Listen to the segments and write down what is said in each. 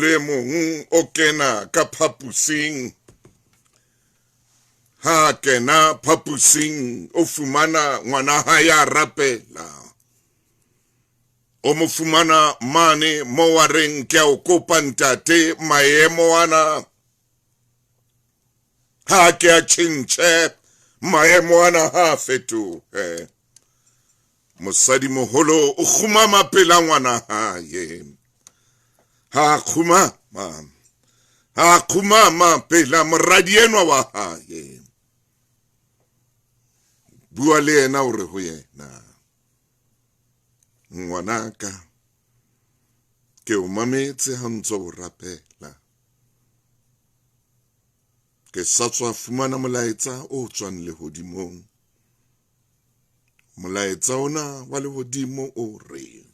Le mong o kena ka phaposing. Ha a kena phaposing o fumana ngwana hae a rapela. O mo fumana mane mo a reng ke a o kopa ntate maemo ana ha ke a tjhentjhe maemo ana ha a fetohe. Mosadimoholo o kgumama pela ngwana hae. Ha kgumama, ha kgumama pela moradi enwa wa hae. Bua le yena o re ho yena, ngwanaka, ke o mametse ha ntse o rapela. Ke sa tswa fumana molaetsa o tswang lehodimong. Molaetsa ona wa lehodimo o re,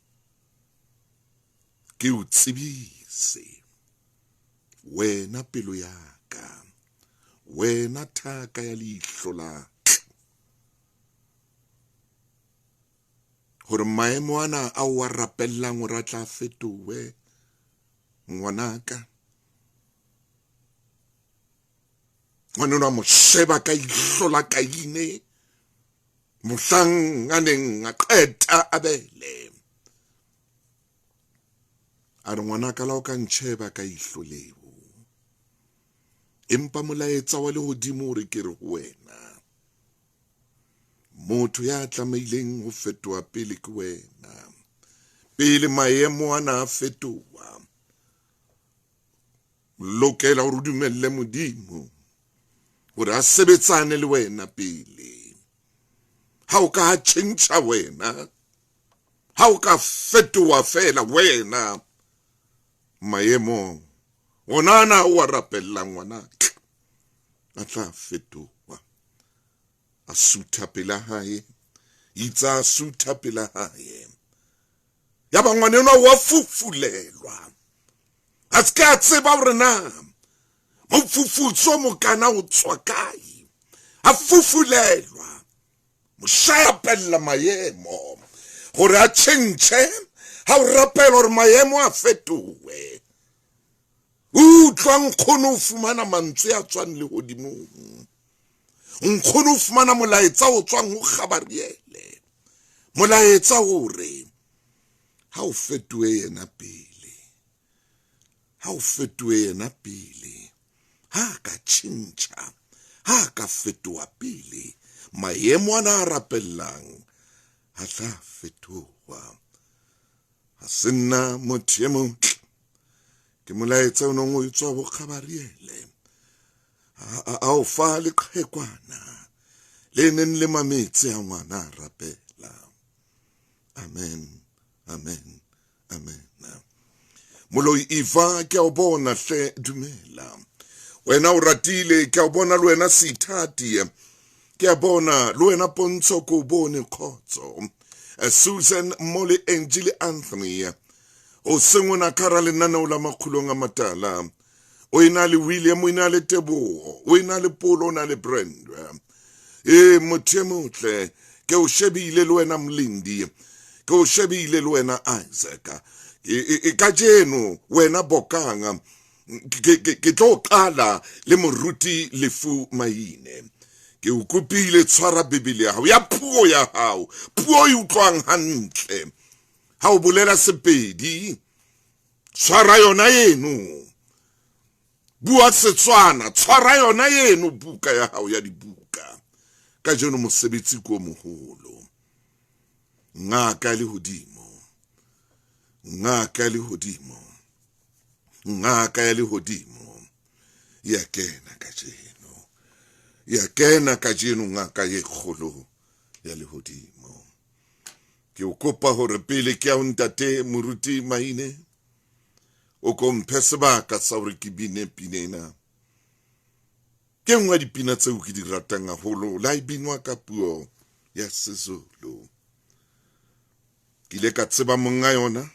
ke o tsebise wena pelo ya ka, wena thaka ya leihlo la ka, hore maemo ana a o a rapellang hore a tla fetohe, ngwanaka. Ngwanenwa mo sheba ka ihlo la Kaine mohlang a neng a qeta Abele. A re ngwanaka la o ka ntjheba ka ihlo leo. Empa molaetsa wa lehodimo o re ke re ho wena, motho ya tlamehileng ho fetoha pele ke wena. Pele maemo ana a fetoha, lokela hore o dumelle Modimo hore a sebetsane le wena pele. Ha o ka tjhentjha wena, ha o ka fetoha feela wena maemong ona ana o a rapellang ngwana a tla fetoha. A sutha pela hae, itsa a sutha pela hae. Yaba ngwanenwa wa fufulelwa, a se ke a tseba hore na mofufutso mokana o tswa kae. A fufulelwa, mosha rapella maemo hore a tjhentjhe. Ha o rapela hore maemo a fetohe, utlwa nkgono o fumana mantswe a tswang lehodimong, nkgono o fumana molaetsa o tswang ho Gabariele, molaetsa hore ha o fetohe yena pele, ha o fetohe yena pele, ha ka tjhentjha, ha ka fetoha pele, maemo ana a rapellang a tla fetoha. Ha se nna motho e motle, ke molaetsa o nong o etswa ho Gabariele, a o fa leqhekwana le neng le mametse a ngwana a rapela. Amen, amen, amen. Moloi Eva, ke a o bona hle, dumela. Wena o ratile, ke a o bona le wena seithati. Ke a bona le wena Pontsho, ke o bone kgotso. Susan Molly Angie Anthony, o seng o na ka hara lenaneo la makgulong a matala. O ena le William, o ena le Teboho, o ena le Polo, o na le Brenda. E motho e motle, ke o shebile le wena Mlindi, ke o shebile le wena Isaac. E kajeno wena Bokang, ke tlo qala le moruti Lefu Maine. Ke o kopile tshwara Bibele ya hao ya puo ya hao, puo e utlwang hantle. Ha o bolela Sepedi, tshwara yona eno. Bua Setswana, tshwara yona eno buka ya hao ya dibuka. Kajeno mosebetsi ke o moholo. Ngaka ya lehodimo, ngaka ya lehodimo, ngaka ya lehodimo ya kena kajeno, ya kena kajeno ngaka e kgolo ya lehodimo. Ke o kopa hore pele ke ya ho ntate moruti Maine, o ko mphe sebaka sa hore ke bine pina ena. Ke nngwe ya dipina tseo ke di ratang haholo, le ha e binwa ka puo ya Sezulu. Ke ile ka tseba monga yona,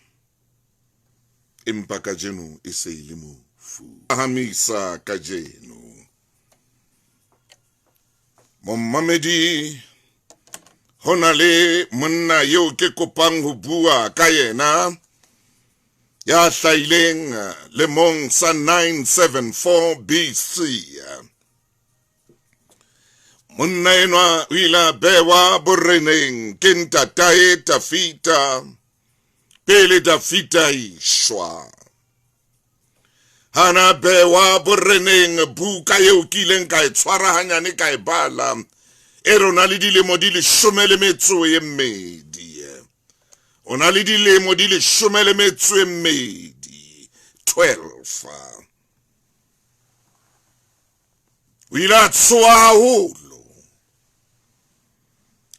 empa kajeno e se e le mofu. Phahamisa kajeno. Momamedi, ho na le monna eo ke kopang ho bua ka yena. Ya hlahileng lemong sa 974 BC. Monna enwa o ile a bewa boreneng ke ntatae Dafita pele Dafita ishwa. Hana bewa boreneng, buka eo ke ileng ka e tshwara hanyane ka e bala, e re o na le dilemo di 12. O na le dilemo di 12, 12. O ile a tshoha haholo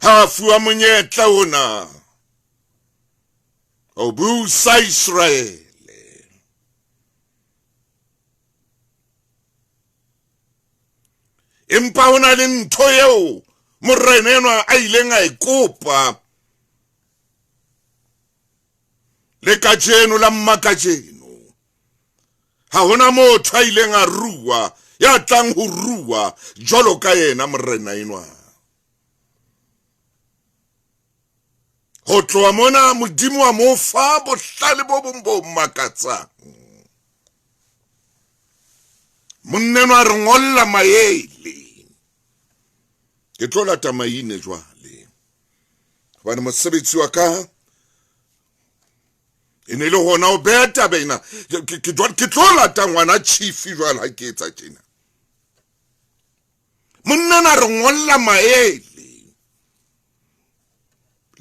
ha a fuwa monyetla ona ho busa Iseraele. Empa ho na le ntho eo morena enwa a ileng a e kopa le kajeno la mmakajeno. Ha hona motho a ileng a rua ya tlang ho rua jwalo ka yena morena enwa. Ho tloha mona Modimo wa mo fa bohlale bo bong bo makatsang. Monna enwa a re ngolla maele. Ke tlo lata maine jwale, hobane mosebetsi wa ka e ne le hona o beha taba ena. Ke tlo lata ngwana chief jwale ha ke etsa tjena. Monna na re ngolla maele.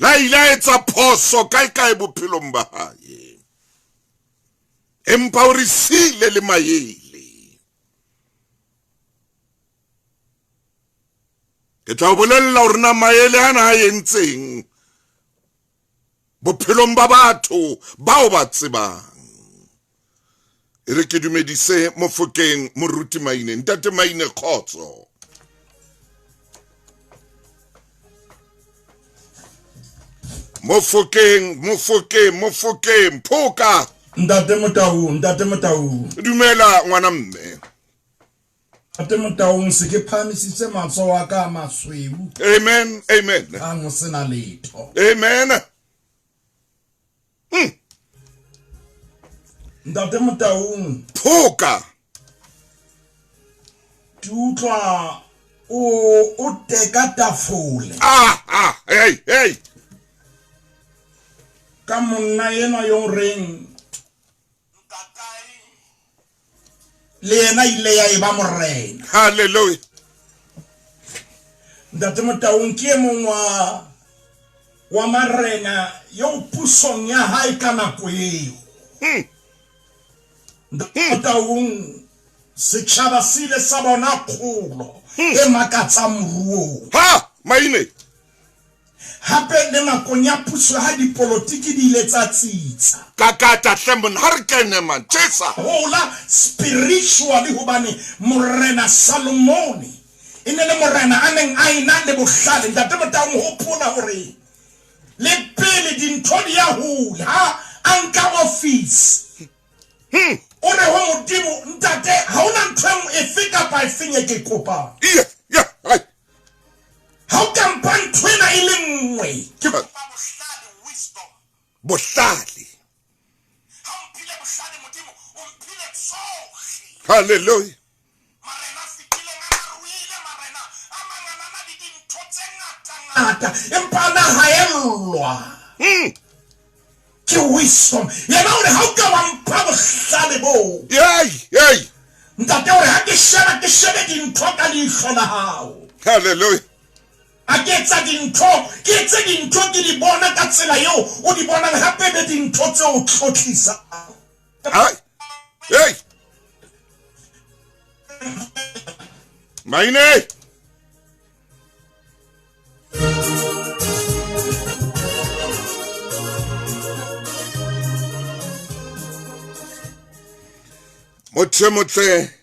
La ile a etsa phoso kae kae bophelong ba hae, empa o re siile le maele. Ke tla o bolella hore na maele ana a entseng bophelong ba batho bao ba tsebang. E re ke dumedise Mofokeng Moruti Maine. Ntate Maine, kgotso. Mofokeng, Mofokeng, Mofokeng, phoka. Ntate Motau, Ntate Motau. Dumela ngwana mme. Ntate Motaung, se ke phahamisitse matsoho a ka a masweu. Amen, amen. Hang ho sena letho. Amen. Ntate Motaung. Phoka. Ke utlwa o teka tafole. Ah, hey, hey. Ka monna enwa yo reng le yena ile ya eba morena. Hallelujah. Ntate Motaung ke e mong wa marena yo pusong ya hae ka nako eo. Ntate Motaung, setjhaba se ile sa bona kgolo e makatsang moruong. Ha, maine. Hape le nakong ya puso ha dipolotiki di ile tsa tsitsa. Kakata hle monna, ha re kene man, tjesa. Hola spiritually hobane Morena Salomone e ne le morena a neng a ena le bohlale. Ntate Motaung, hopola hore le pele dintho di ya hole ha a nka office, o re ho Modimo, Ntate, ha hona ntho e nngwe efe kapa efeng e ke kopang. Ha o ka mpha ntho ena e le nngwe, ke kopa bohlale, wisdom. Bohlale. Ha o mphile bohlale, Modimo, o mphile tsohle. Hallelujah. Marena a fetileng a na ruile, marena a mang a na na le dintho tse ngata-ngata, empa a na haellwa ke wisdom. Yena o re, ha o ka wa mpha bohlale boo, Ntate o re, ha ke sheba, ke shebe dintho ka leihlo la hao. Hallelujah. A ke etsa dintho, ke etse dintho ke di bona ka tsela eo o di bonang, hape be dintho tse o tlotlisang. Hai. Hey. Maine. Motho e motle,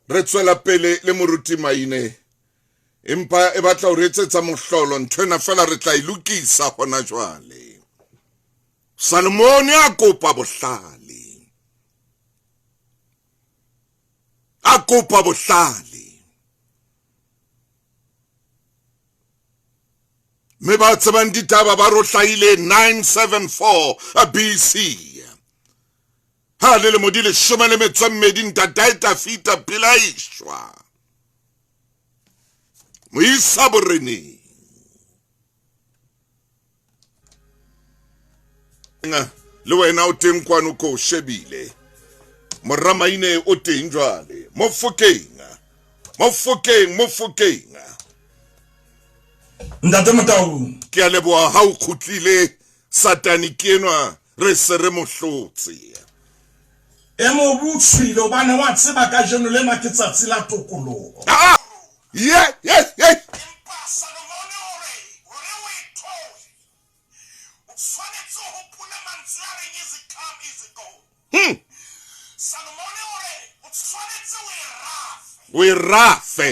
re tswela pele le Moruti Maine, empa e batla ho re etsetsa mohlolo nthwena fela re tla e lokisa hona jwale. Salomone a kopa bohlale, a kopa bohlale, mme ba tsebang ditaba ba re o hlahile 974 BC. Ha le lemo di 12 ntatae Tafita pele a eshwa. Mo isa boreneng. Le wena o teng kwano ko shebile. Moramaine o teng jwale. Mofokeng. Mofokeng, mofokeng. Ntate Motaung. Ke a leboha ha o kgutlile Satane ke enwa re se re mo hlotse. E mobe o tshwile hobane wa tseba kajeno lena ke tsatsi la tokoloho. Ah! Ye, ye, ye. Empa Salomone o re, hore o e thole, o tshwanetse o hopole mantswe a reng easy come, easy go. Salomone o re, o tshwanetse o e rafe. O e rafe.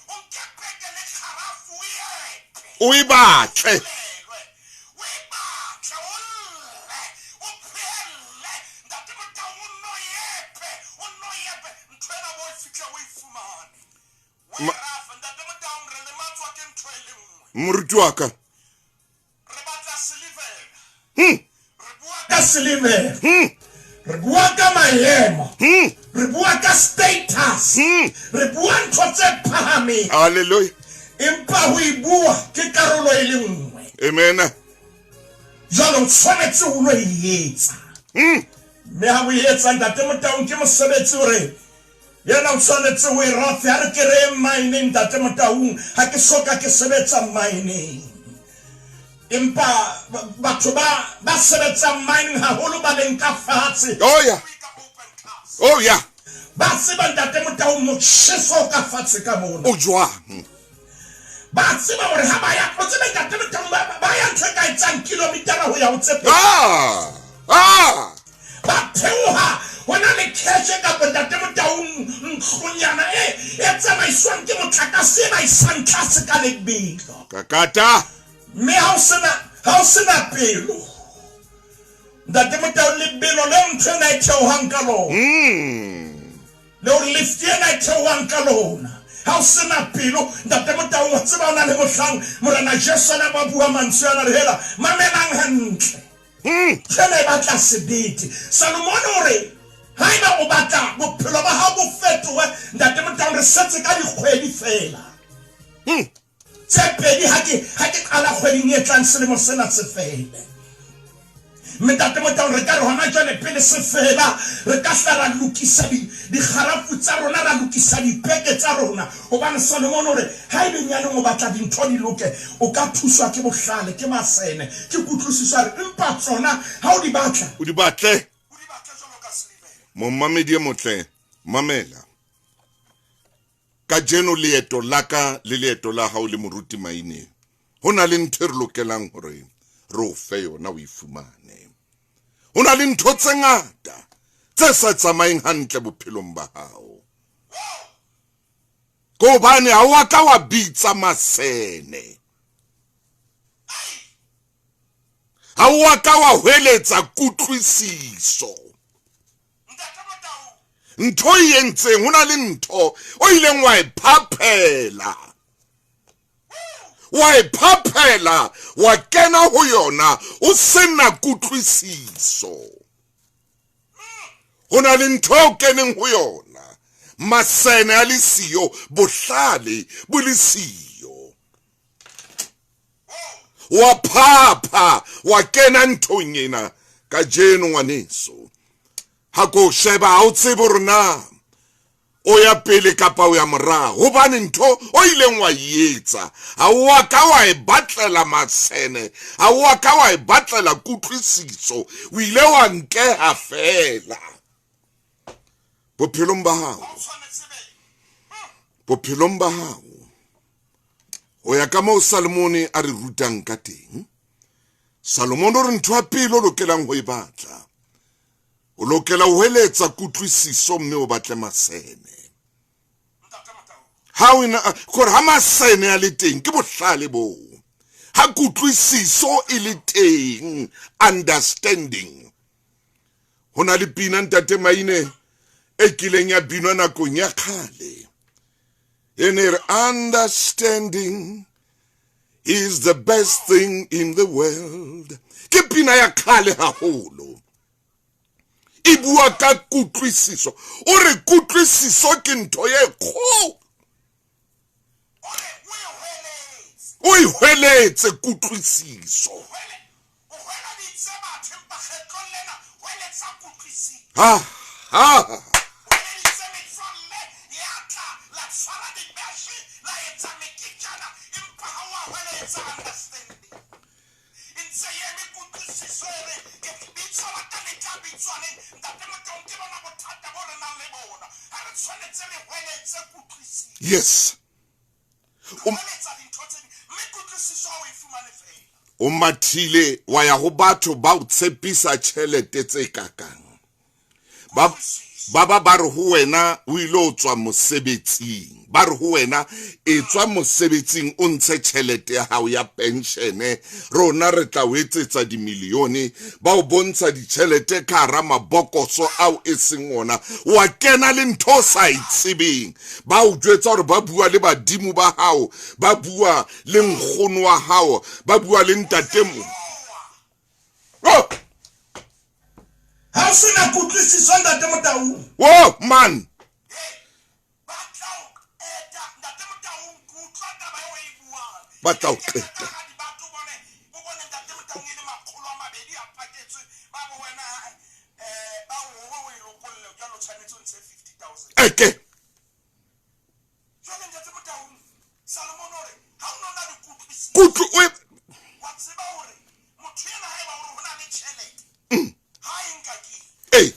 O nke peke le kgarafu o e epe. O e batle. O e batle, o lle, o phehelle. Ntate Motau, o nno e epe, o nno e epe. Ntho ena bo e fihle o e fumane. O e rafe. Ntate Motaung, re lematswa ke ntho e le nngwe. Moruti wa ka. Re batla silivera. Re bua ka silivera. Re bua ka maemo. Re bua ka status. Re bua ntho tse phahameng. Hallelujah. Empa ho e bua ke karolo e le nngwe. Amen. Jwale o tshwanetse o lo e etsa. Mme ha o e etsa Ntate Motaung ke mosebetsi hore yena o tshwanetse ho e rafe. Ha re ke re ye mmineng Ntate Motaung, ha ke soka ke sebetsa mmineng. Empa batho ba ba sebetsang mining haholo ba leng ka fatshe. Oh yeah. Oh yeah. Ba tseba Ntate Motaung motjheso o ka fatshe ka mona. O jwang? Ba tseba hore ha ba ya, o tsebe Ntate Motaung ba ba ya ntho e ka etsang kilometera ho ya ho tse pedi. Ah! Ah! Ba theoha hona le kheshe kapa Ntate Motaung ntlonyana e e tsamaiswang ke motlakase e ba isang tlase ka lebelo. Kakata. Mme ha o sena, ha o sena pelo, Ntate Motau, lebelo leo ntho ena e theohang ka lona, leo lift ena e theohang ka lona, ha o sena pelo, Ntate Motau, wa tseba o na le mohlang Morena Jesu a ne a ba bua mantswe ana, re hela, mamelang hantle. Ntho ena e batla sebete. Salomone o re, haeba o batla bophelo ba hao bo fetohe, Ntate Motau, re setse ka dikgwedi feela. Tse pedi ha ke ha ke qala kgweding e tlang selemo sena se fele. Mme Ntate Motaung re ka re hona jwale pele se fela re ka hla ra lokisa dikgarafu tsa rona ra lokisa dipeke tsa rona hobane Solomon o re haebe nyaneng o batla dintho di loke o ka thuswa ke bohlale ke masene ke kutlwisiso a re empa tsona ha o di batla o di batle momamedi e motle mamela Kajeno leeto la ka le leeto la hao le moruti Maine, ho na le ntho e re lokelang hore re o fe yona o e fumane. Ho na le ntho tse ngata tse sa tsamaeng hantle bophelong ba hao. Ke hobane ha o a ka wa bitsa masene. Ha o a ka wa hweletsa kutlwisiso. Ntho e entseng ho na le ntho o ileng wa e phaphela wa e phaphela wa kena ho yona o sena kutlwisiso ho na le ntho o keneng ho yona masene a le siyo bohlale bo le siyo wa phapha wa kena nthong ena kajeno ngwaneso ha ko sheba ha o tsebe hore na o ya pele kapa o ya morao hobane ntho o ileng wa e etsa ha o a ka wa e batlela masene ha o a ka wa e batlela kutlwisiso o ile wa nkeha fela bophelong ba hao bophelong ba hao Ho ya ka moo Salomone a re rutang ka teng, Salomone o re ntho ya pele o lokelang ho e batla, o lokela ho heletsa kutlwisiso mme o batle masene. Ha o ena gore ha masene a le teng ke bohlale boo. Ha kutlwisiso e le teng, understanding. Ho na le pina ntate Maine e kileng ya binwa nakong ya kgale. E ne re understanding is the best thing in the world. Ke pina ya kgale haholo. E bua ka kutlwisiso. O re kutlwisiso ke ntho ye kgolo. O e hweletse kutlwisiso. Ha ha. Yes. O mathile wa ya ho batho ba o tshepisa tjhelete tse kakang. Ba ba ba ba re ho wena o ile o tswa mosebetsing. Ba re ho wena e tswa mosebetsing o ntshe tjhelete ya hao ya penshene, rona re tla o etsetsa dimilione. Ba o bontsha ditjhelete ka hara mabokoso ao e seng ona, wa kena le ntho o sa e tsebeng. Ba o jwetsa hore ba bua le badimo ba hao, ba bua le nkgono wa hao, ba bua le ntatemo. Oh! Ha o sena kutlwisiso ntate Motaung. Oh man. Ba tla o qeta. Eke. Kutlo o Ee.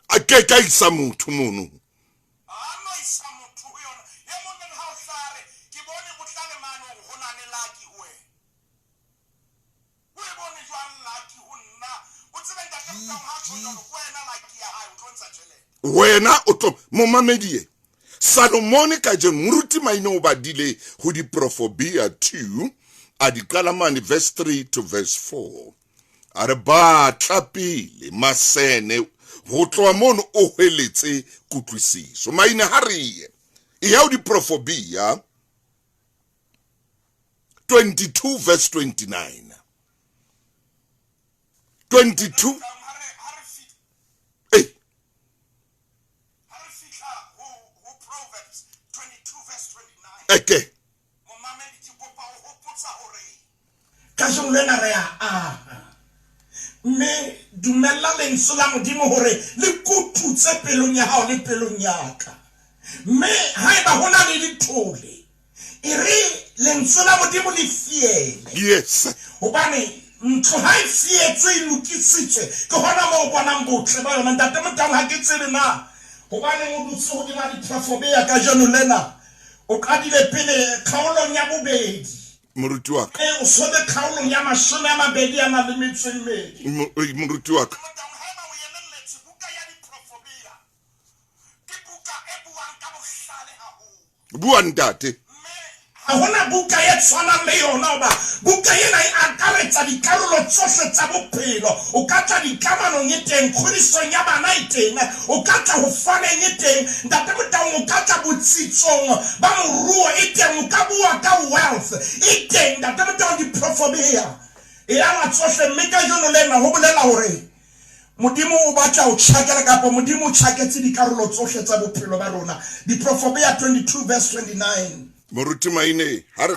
A ke ka isa motho mono. Wena o tlo momamedie Salomone kajeno moruti Maine o badile ho diprofobia 2 a di qala mane verse 3 to verse 4 a re batla pele masene ho tloha mono o hweletse kutlwisiso. Maine ha re ye e ya ho diprofobia 22 verse 29 22 Ei. Eke. Kajeno lena re a aha. Mme dumella Lentswe la Modimo hore le kututse pelong ya hao le pelong ya ka. Mme haeba ho na le dithole, E re Lentswe la Modimo le fiele. Yes. Hobane ntlo ha e fietswe, e lokisitswe, ke hona moo o bonang botle ba yona. Ntate Motaung, ha ke tsebe na hobaneng o dutse hodima diprofobea kajeno lena. O qadile pele kgaolong ya bobedi. Moruti wa ka. E, o so be kgaolong ya 22 a nang le metso e mmedi. Moruti wa ka. Bua ntate. Ha hona buka e tshwanang le yona, hoba buka ena e akaretsa dikarolo tsohle tsa bophelo. O ka tla dikamanong e teng, kgodisong ya bana e teng, o ka tla ho faneng e teng, Ntate Motaung, o ka tla botsitsong ba moruo e teng, o ka bua ka wealth e teng, Ntate Motaung, diprofobea e ama tsohle. Mme kajeno lena ho bolela hore Modimo o batla ho tjhakela kapa Modimo o tjhaketse dikarolo tsohle tsa bophelo ba rona. Diprofobea 22 verse 29. Moruti Maine, ha re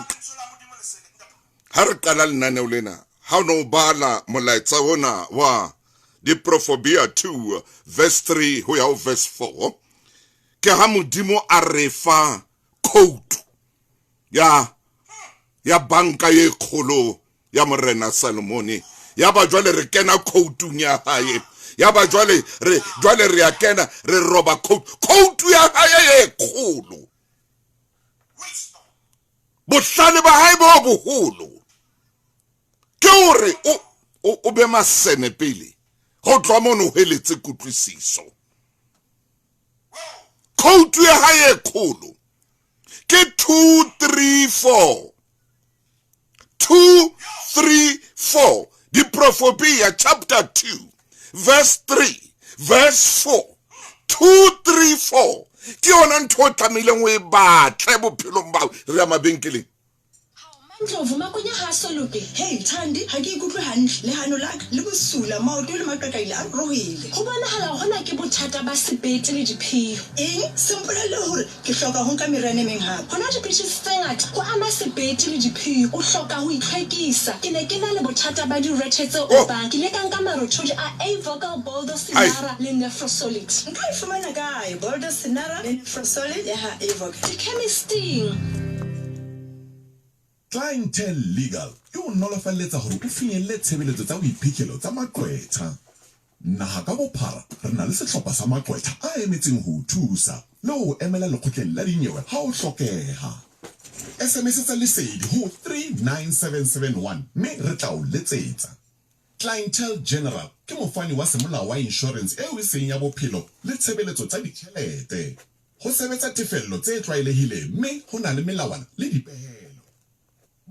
ha re qala lenaneo lena, ha o ne o bala molaetsa ona wa Diprofobea 2 verse 3 ho ya ho verse 4, ke ha Modimo a re fa khoutu ya ya banka ye kgolo ya morena Salomone. Ya ba jwale re kena khoutung ya hae, ya ba jwale re jwale re ya kena re roba khoutu, khoutu ya hae ye kgolo, bohlale ba hae bo boholo ke hore o o be masene pele ho tloha mono o heletse kutlwisiso. Khoutu ya hae e kgolo ke 234 234 Diprofobia chapter 2 verse 3 verse 4 234. Ke yona ntho o tlamehileng o e batle bophelong bao. Re ya mabenkeleng. Ndlovu, Makwenya ga a so loke. Hei, Thandi, ga ke ikutlwe hantle. Lehano la ka le bosula, maoto le maqaqaile a rurugile. Go bonagala gona ke bothata ba sebete le diphio. Eng? Se mpolelele gore ke hloka go nka meriana e meng gape. Go nwa dipilisi tse ngata go ama sebete le diphio. O hloka go itlhwekisa. Ke ne ke na le bothata ba direthe tse Oh! opang. Ke ile ka nka marothodi a Avocal Boldo Hai! Sinara le Nefrosolid. Nka e fumana kae Boldo Sinara le Nefrosolid ya ga Avocal? Dikhemisting. Clientele Legal e o nolofalletsa hore o finyelle tshebeletso tsa boiphihlelo tsa maqwetha. Naha ka bophara re na le sehlopha sa maqwetha a emetseng ho o thusa le ho o emela lekgotleng la dinyewe ha ho hlokeha. SMS-etsa Lesedi ho 39771 mme re tla o letsetsa. Clientele General ke mofani wa semolao wa inshorense eo e seng ya bophelo le tshebeletso tsa ditjhelete. Ho sebetsa tefello tse tlwaelehileng mme ho na le melawana le dipehelo.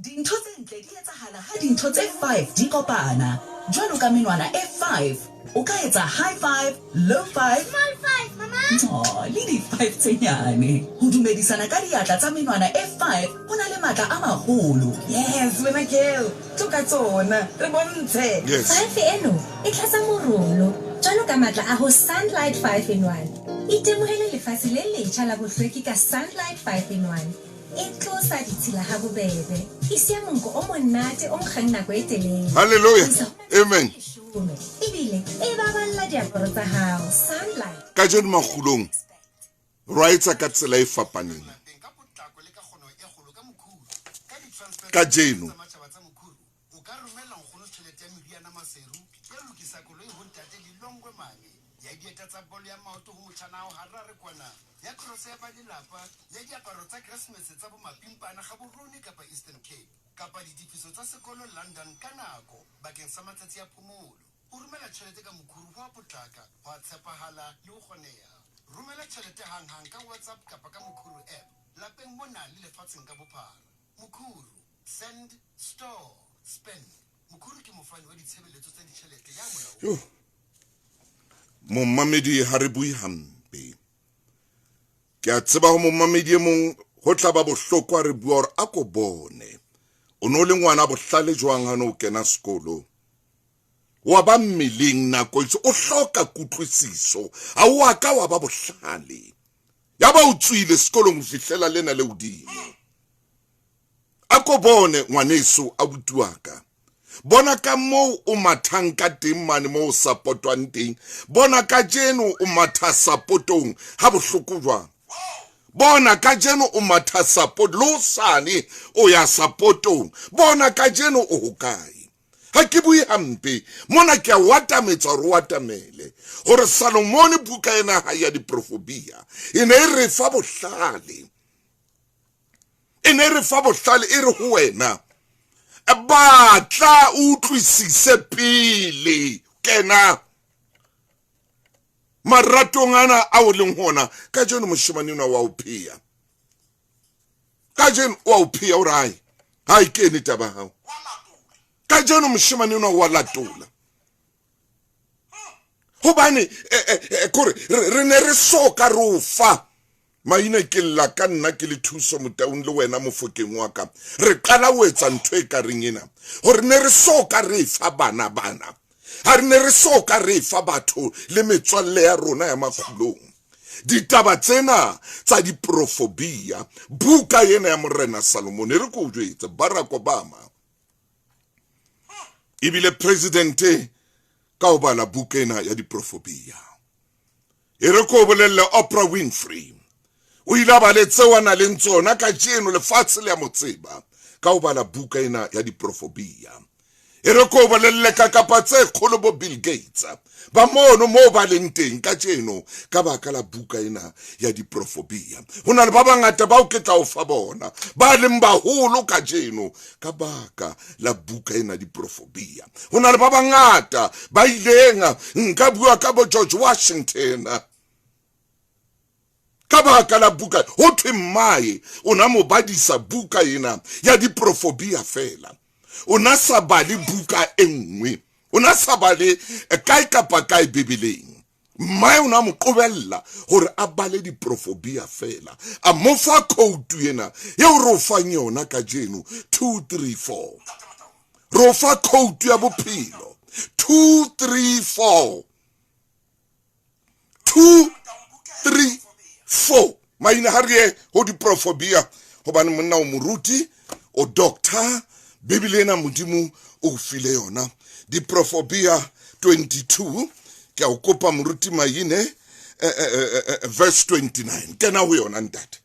Dintho tse ntle di etsahala ha dintho tse five di kopana. Jwalo ka menwana e five, o ka etsa high five, low five, Small five, mama! Aww, le di-five tse nyane. Ho dumedisana ka diatla tsa menwana e five ho na le matla a maholo. Yes, wena girl, tlo ka tsona, re bontshe. Yes. Five eno e tlatsa morolo, jwalo ka matla a ho Sunlight 5 in 1. Itemohele lefatshe le letjha la bohlweki ka Sunlight 5 in 1. E tlosa ditshila ha bobebe. E siya monko o monate o nkgang nako e telele. Hallelujah. Ho isa ho matsatsi a Amen. leshome. Ebile e baballa diaparo tsa hao. Sunlight. Kajeno makgulong rwa etsa ka tsela e fapaneng. Kajeno Yo. Momamedi ha re bue hampe. Ke a tseba ho momamedi e mong ho tla ba bohloko ha re bua hore a ko bone. O no le ngwana bohlale jwang ha no kena sekolo. Wa ba mmeleng nako itse o hloka kutlwisiso. Ha o a ka wa ba bohlale. Ya ba o tswile sekolong ho fihlela lena le hodimo. A ko bone ngwaneso abuti wa ka. Bona ka moo o mathang ka teng mane moo o sapotwang teng. Bona kajeno o matha sapotong ha bohloko jwang. Bona kajeno o matha sapot le hosane o ya sapotong. Bona kajeno o hokae. Ha ke bue hampe mona, ke a o atametsa hore o atamele hore Salomone buka ena ha ya diprofobia e ne e re fa bohlale, e ne e re fa bohlale, e re ho wena batla o utlwisise pele kena maratong ana a o leng hona kajeno. Moshemane enwa wa o pheya kajeno, wa o pheya o re hai ha e kene taba hao kajeno. Moshemane enwa wa latola hobane kore re ne re soka re o fa maina. Ke lla ka nna ke le Thuso Motaung le wena Mofokeng wa ka, re qala ho etsa ntho e ka reng ena hore ne re soka re fa bana bana, ha re ne re soka re fa batho le metswalle ya rona ya makgulong ditaba tsena tsa diprofobia, buka ena ya Morena Salomone. Re ko jwetse, Barack Obama ebile presidente ka ho bala buka ena ya diprofobia. E re ko bolelle, Oprah Winfrey o ile a ba le tseo a na leng tsona kajeno, lefatshe le a mo tseba ka ho bala buka ena ya diprofobia. E re ko bolelle ka kapa tse kgolo, bo Bill Gates ba mono moo ba leng teng kajeno ka baka la buka ena ya diprofobia. Ho na le ba bangata bao ke tla o fa bona ba leng baholo kajeno ka baka la buka ena diprofobia. Ho na le ba bangata ba ileng, nka bua ka bo George Washington, ka baka la buka. Ho thwe mmae o na mo badisa buka ena ya diprofobia fela, o na sa bale buka e nngwe, o na sa bale kae kapa kae Bibeleng. Mmae o ne a mo qobella hore a bale diprofobia feela. A mo fa khoutu ena eo re o fang yona kajeno, 234. Re o fa khoutu ya bophelo, 234. 2 3 4 maina ha re ye ho diprofobia hobane monna o moruti o doctor bibele ena modimo o file yona diprofobia 22 ke a o kopa moruti maine eh, eh, eh, verse 29 kena ho yona ntate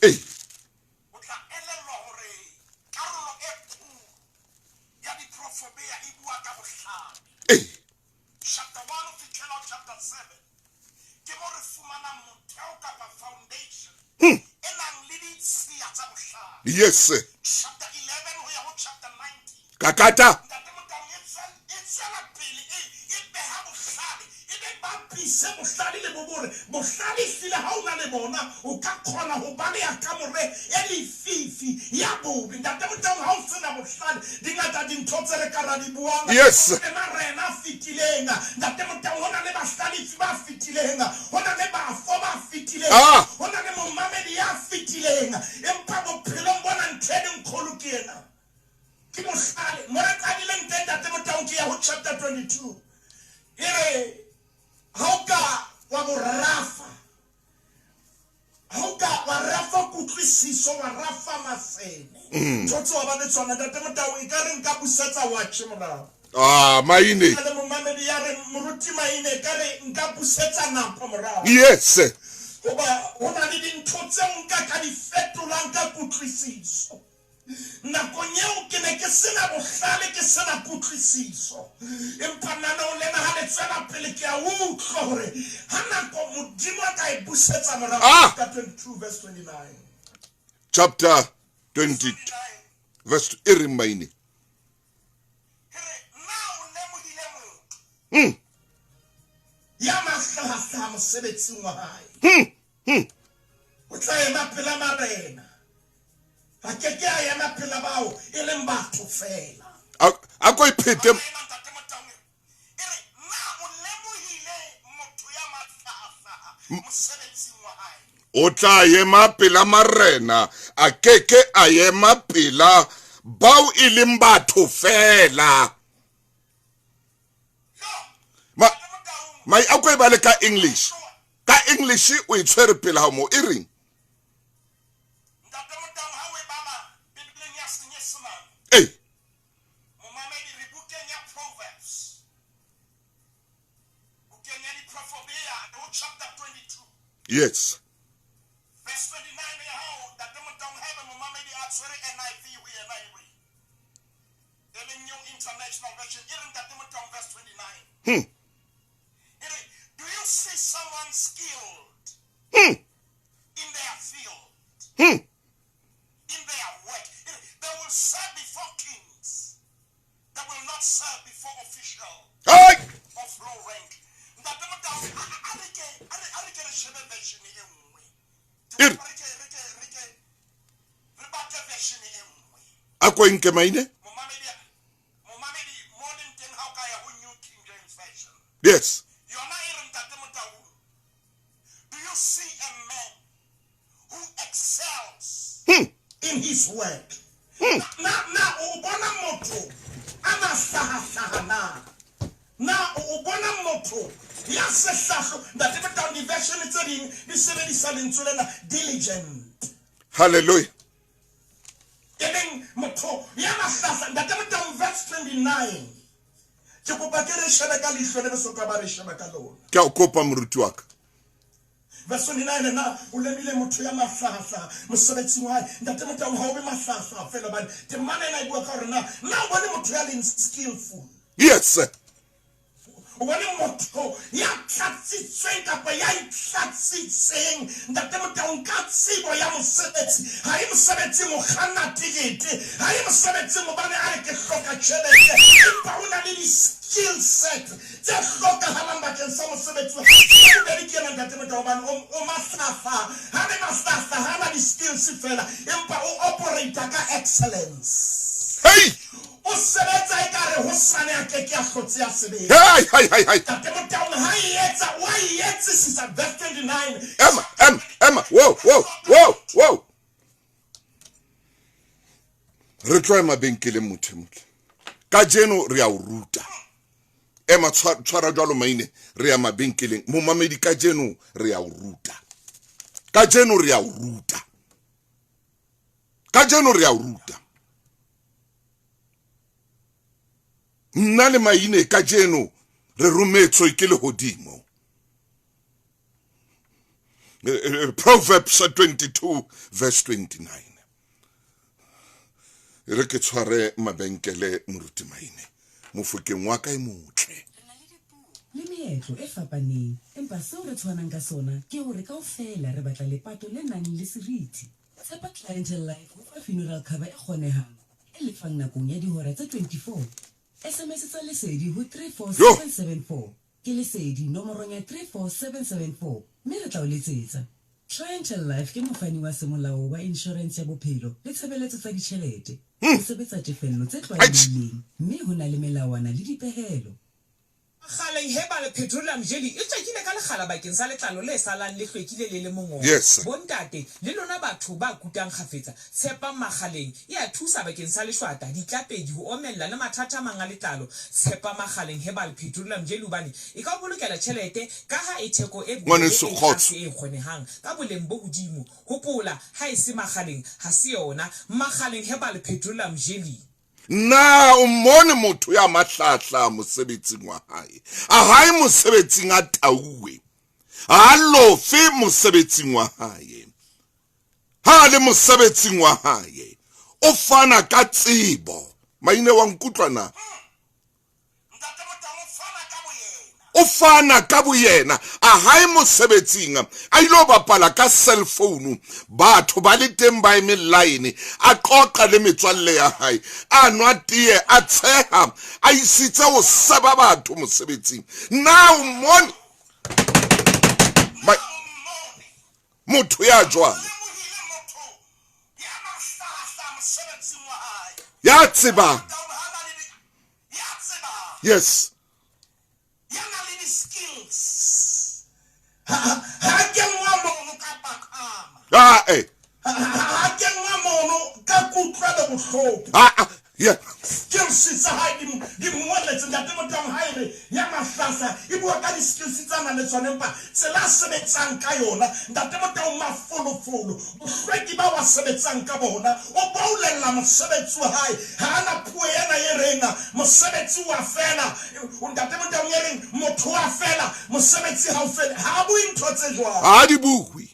ee O tla elellwa hore karolo e kgolo ya Diprofobea e bua ka bohlale. Ee. Chapter 1 ho fihlela ho chapter 7 ke mo re fumanang motheo kapa foundation e nang le ditshiya tsa bohlale. Yes, sir. Chapter 11 ho ya ho chapter 19 Kakata. Ntate Motaung e e tswela pele e e beha bohlale e be bapise bohlale le bo bore bohlale ehlile ha o na le bona o ka kgona ho baleha kamore e lefifi ya bobe. Ntate Motaung ha o sena bohlale di ngata dintho tse re ka ra di buang Yes. le marena a fetileng. Ntate Motaung ho na le bahlalefi ba fetileng, ho na le bafo ba fetileng, Ah. ho na le momamedi ya fetileng, empa bophelong bona ntho e leng kgolo ke ena. Ke bohlale. Mo re qadileng teng, Ntate Motaung, ke ya ho chapter 22. E re, ha o ka wa bo rafa, ha o ka wa rafa kutlwisiso, wa rafa masene, ntho tseo wa ba le tsona, Ntate Motaung, e ka re nka busetsa watjhe morao. Ah, Maine. Na le momamedi ya reng, Moruti Maine, e ka re nka busetsa nako morao. Yes. Hoba ho na le dintho tseo nka ka di fetolang ka kutlwisiso. Nakong eo ke ne ke se na bohlale, ke se na kutlwisiso. Empa naneong lena ha le tswela pele, ke a utlwa hore ha nako Modimo a ka e busetsa morao. Ah! Chapter 22 verse 29. Chapter 22 verse e reng Maine? E re, Na o lemohile motho ya mahlahahlaha mosebetsing wa hae? O tla ema pela marena. A ke ke a ema pela bao e leng batho feela. A a ko iphete. Ena Ntate Motaung e re, Na o lemohile motho ya mahlahahlaha mosebetsing wa hae? O tla ema pela marena, a ke ke a ema pela bao e leng batho feela. Ma mai a ko e bale ka English. Ka English o e tshwere pele hao moo e reng? Ntate Motaung, ha o e bala Bibeleng ya Senyesemane, Ee. momamedi, re bukeng ya Proverbs, bukeng ya Diprofobea, re ho chapter 22. Yes. Verse 29 ya hao, Ntate Motaung, haeba momamedi a tshwere NIV ho yena e re, e leng New International Version, e re Ntate Motaung, verse 29. E re, do you see someone skilled in their field, in their work? E re, they will serve before kings. They will not serve before officials Hai! of low rank. Ntate Motaung, a re ke, a re ke re shebe version e nngwe. E re. Re ke, re ke, re ke, re batle version e nngwe. A ko e nke Maine? Momamedi, momamedi, mo leng teng ha o ka ya ho New King James Version. Yes. Yona e re Ntate Motaung, do you see a man who excels in his work? Na, na o bona motho a mahlahahlaha na? Na o bona motho ya sehlahlo? Ntate Motaung, di-version tse ding di sebedisa lentswe lena diligent. Hallelujah. E leng motho ya mahlahla. Ntate Motaung, verse 29. Ke kopa ke re shebe ka leihlo le re soka ba re sheba ka lona. Ke a o kopa moruti wa ka. Verse 29, na o lemile motho ya mahlahahlaha mosebetsing wa hae? Ntate Motaung, ha o be mahlahahlaha feela hobane temana ena e bua ka hore na na o bone motho ya leng skillful? Yes. O bone motho ya tlatsitsweng kapa ya itlatsitseng, Ntate Motaung, ka tsebo ya mosebetsi. Ha e mosebetsing ho kganna tekete, ha e mosebetsing hobane a re ke hloka tjhelete, empa o na le di-skill set tse hlokahalang bakeng sa mosebetsi wa hae. Ya bobedi ke ena, Ntate Motaung, hobane o mahlahahlaha. Ha le mahlahahlaha, ha na di-skills feela, empa o operate ka excellence. Hei! O sebetsa ekare hosane a ke ke a hlotse a sebetsa. Hei, hei, hei, hei. Ntate Motaung ha e etsa o a e etsisisa verse 29. Ema, ema, ema. Whoa, whoa, whoa, whoa. Re tlo ya mabenkeleng motho e motle. Kajeno re a o ruta. Ema tshwara jwalo maine re ya mabenkeleng. Momamedi kajeno re a o ruta. Kajeno re a o ruta. Kajeno re a o ruta. Nna le maine kajeno re rometswe ke lehodimo. Proverbs 22 verse 29. E re ke tshware mabenkele moruti Maine mofokeng wa ka e motle. Le meetlo e fapaneng, empa seo re tshwanang ka sona ke hore kaofela re batla lepato le nang le seriti. Tshepa Clientele Life ho fa funeral cover e kgonehang, e lefang nakong ya dihora tse 24. SMS tsa Lesedi ho 34774. Ke Lesedi nomorong ya 34774 mme re tla o letsetsa. Clientele Life ke mofani wa semolao wa inshorense ya bophelo le tshebeletso tsa ditjhelete. Ho sebetsa tefello tse tlwaelehileng mme ho na le melawana le dipehelo. Kgaleng Herbal Petroleum Jelly e tjekile ka lekgala bakeng sa letlalo le salang le hlwekile le le mongobo. Yes. Bontate le lona batho ba kutang kgafetsa, tshepang Makgaleng e a thusa bakeng sa leshwata, ditlapedi, ho omella le mathata a mang a letlalo. Tshepa Makgaleng Herbal Petroleum Jelly hobane e ka o bolokela tjhelete kaha e theko e bobebe Ngwaneso e Kgotso. tlase e kgonehang ka boleng bo hodimo. Hopola, ha e se Makgaleng, ha se yona. Makgaleng Herbal Petroleum Jelly. Na o mmone motho ya mahlahla mosebetsing wa hae? A hae mosebetsing a tauwe, a lofe mosebetsing wa hae. Ha a le mosebetsing wa hae, o fana ka tsebo. Maine wa nkutlwa na? O fana ka boyena a hae mosebetsing a ile bapala ka cell phone batho ba le teng ba eme line a qoqa le metswalle ya hae a nwa tee a tsheha a isitse ho seba batho mosebetsing na o mmone motho ya jwalo ya tsebang yes ya nang le di-skills ha kenngwa mono ka paqama ae ha kenngwa mono ka kutlwelo bohloko yeah. Skills tsa hae di mmoletse ntate Motaung ha e re ya mahlahla e bua ka di-skills tsa nang le tsona empa tsela a sebetsang ka yona ntate Motaung mafolofolo bohlweki ba wa sebetsang ka bona o boulella mosebetsi wa hae ha a na puo ena e reng mosebetsi wa fela ntate Motaung e reng motho wa fela mosebetsi ha o fele ha a bue ntho tse jwalo ha di bue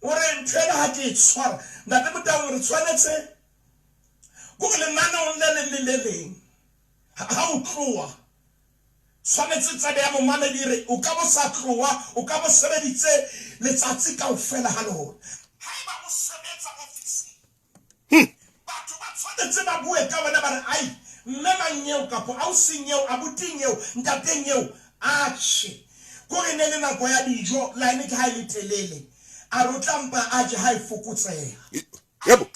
o re ntho ena ha ke e tshwara ntate Motaung re tshwanetse kore lenaneong le leng le le leng ha o tloha tshwanetse tsebe ya momamedi e re o ka bo sa tloha o ka bo sebeditse letsatsi kaofela ha lona haeba o sebetsa ofising batho ba tshwanetse ba bue ka wena ba re ai mme mang eo kapo ausing eo abuting eo ntateng eo atjhe kore ne le nako ya dijo line ke ha e le telele a re o tla mpa a je ha e fokotseha Yebo.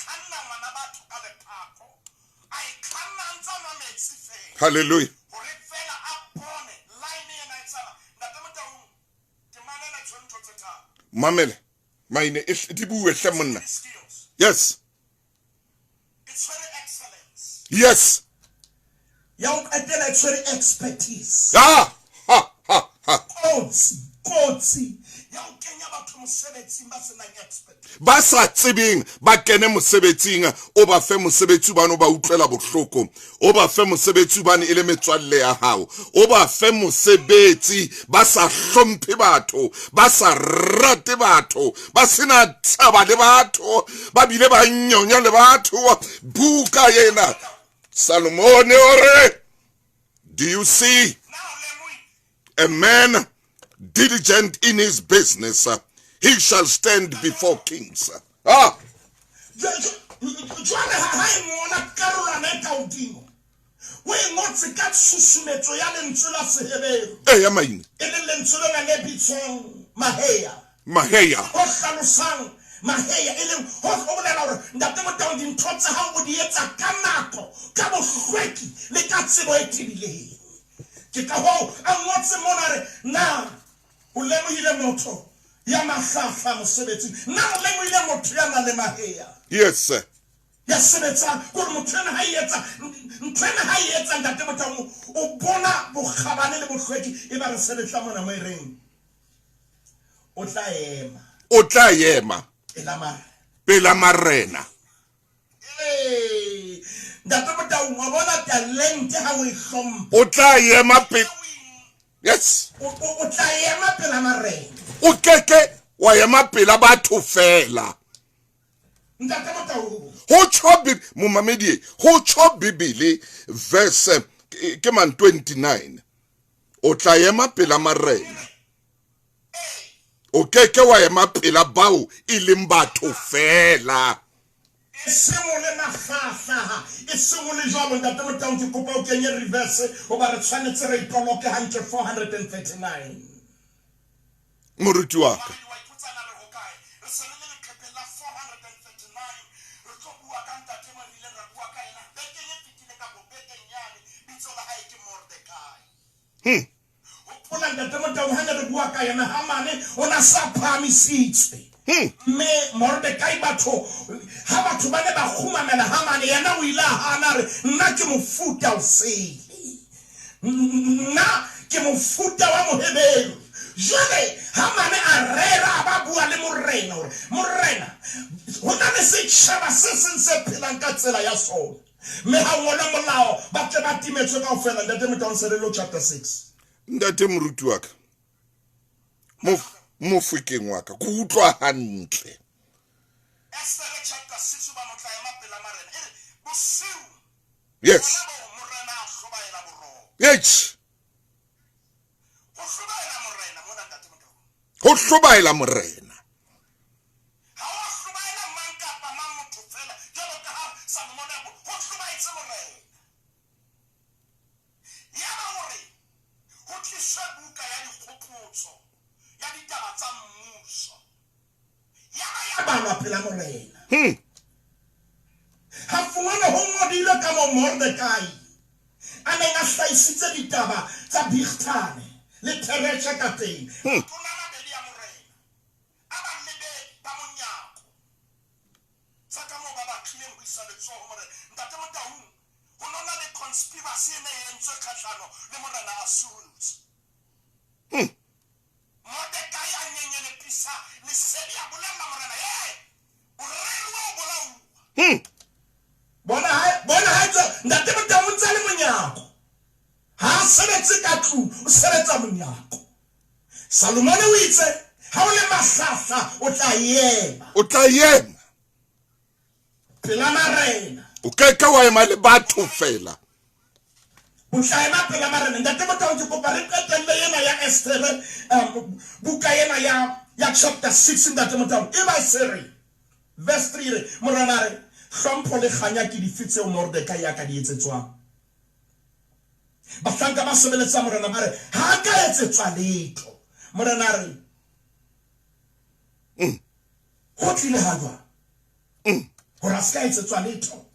Hallelujah. Mamele. Maine e di bue hle monna. Yes. Yes. Ya ho qetela e tshwere expertise. Ah, ha, ha, ha. Kotsi, kotsi ya ho kenya batho mosebetsing ba se nang expertise. Ba sa tsebeng ba kene mosebetsing, o ba fe mosebetsi hobane o ba utlwela bohloko, o ba fe mosebetsi hobane e le metswalle ya hao, o ba fe mosebetsi ba sa hlomphe batho, ba sa rate batho, ba sena taba le batho, ba bile ba nyonya le batho. Buka ena Salomone o re, do you see a man diligent in his business? He shall stand before kings. Ah. Jwale ha e ngola karolwana e ka hodimo, o e ngotse ka tshusumetso ya lentswe la Seheberu. E ya maine. E leng lentswe lena le bitswang Maheya. Maheya. O hlalosang Maheya e leng ho ho bolela hore Ntate Motaung dintho tsa hao o di etsa ka nako, ka bohlweki le ka tsebo e tebileng. Ke ka hoo a ngotse mona a re, Na o lemohile motho ya mahlahla mosebetsing? Na o lemohile motho ya nang le maheya? Yes sir. Ya sebetsang, ke hore motho ena ha e etsa ntho ena ha e etsa Ntate Motaung o bona bokgabane le bohlweki. Eba re sebetsa mona mo e reng O tla ema. O tla ema. Pela marena. Pela marena. Ee, Ntate Motaung, wa bona talente ha o e hlompha. O tla ema pe Yes. O, o, o tla ema pela marena. O keke wa ema pela batho fela. Ntate Motaung. Ho tjho momamedi, ho tjho Bibele verse ke man 29. O tla ema pela marena. O ke ke wa ema pela bao e leng batho feela. E seng o le mahlahlaha, e seng o le jwalo. Ntate Motaung, ke kopa o kenye reverse hoba re tshwanetse re e toloke hantle 439. Moruti wa ka. Hmm. Hopola Ntate Motau ha ne re bua ka yena Hamane o na sa phahamisitswe. Hmm. Mme Mordekai batho ha batho ba ne ba kgumamela Hamane yena o ile a hana re nna ke mofuta o sele. Nna ke mofuta wa Moheberu. Jwale Hamane a rera a ba bua le morena hore morena ho na le setjhaba se seng se phelang ka tsela ya sona. Mme ha ngolwe molao, ba tle ba timetswe kaofela. Ntate Motaung Serelo chapter 6. Ntate moruti wa ka, mofokeng wa ka, ke utlwa hantle. Estere chapter 6 hobane o tla ema pela marena. E re, bosiu Yes. bona boo morena a hlobaela boroko. Yes. Ho hlobaela morena mona Ntate Motaung. Ho hlobaela morena. Ha o a hlobaela mang kapa mang motho feela, jwalo ka ha Salomone a ho hlobaetse morena. Yaba o re ho tliswe buka ya dikgopotso ya ditaba tsa mmuso. Yaba ya balwa pela morena. Ha fumanwa ho ngodilwe kamoo Mordekai a neng a hlahisitse ditaba tsa Bigthane le Tereshe kateng. Matona a mabedi a morena a balebedi ba monyako tsa ka moo ba batlileng ho isa letsoho ho morena. Ntate Motaung, ho no na le conspiracy e ne e entswe kgahlano le morena Asuerus. Mordekai a nyenyelepisa lesedi a bolella morena, He, o reruwa ho bolauwa. Bona ha, bona ha etswa, Ntate Motaung o ntse a le monyako. Ha a sebetse ka tlung, o sebetsa monyako. Salomone o itse, Ha o le mahlahla, o tla ema. O tla ema. Pela marena. O ke ke wa ema le batho fela. O tla ema pela marena. Ntate Motaung, ke kopa re qetelle ena ya Esthere, buka ena ya, ya chapter 6, Ntate Motaung. E ba se re, verse 3 re, Morena a re, Hlompho le kganya ke dife tseo Mordekai a ka di etsetswang? Bahlanka ba sebeletsang morena ba re, Ha a ka etsetswa letho. Morena a re, Ho tlile ha jwang hore a se ka etsetswa letho?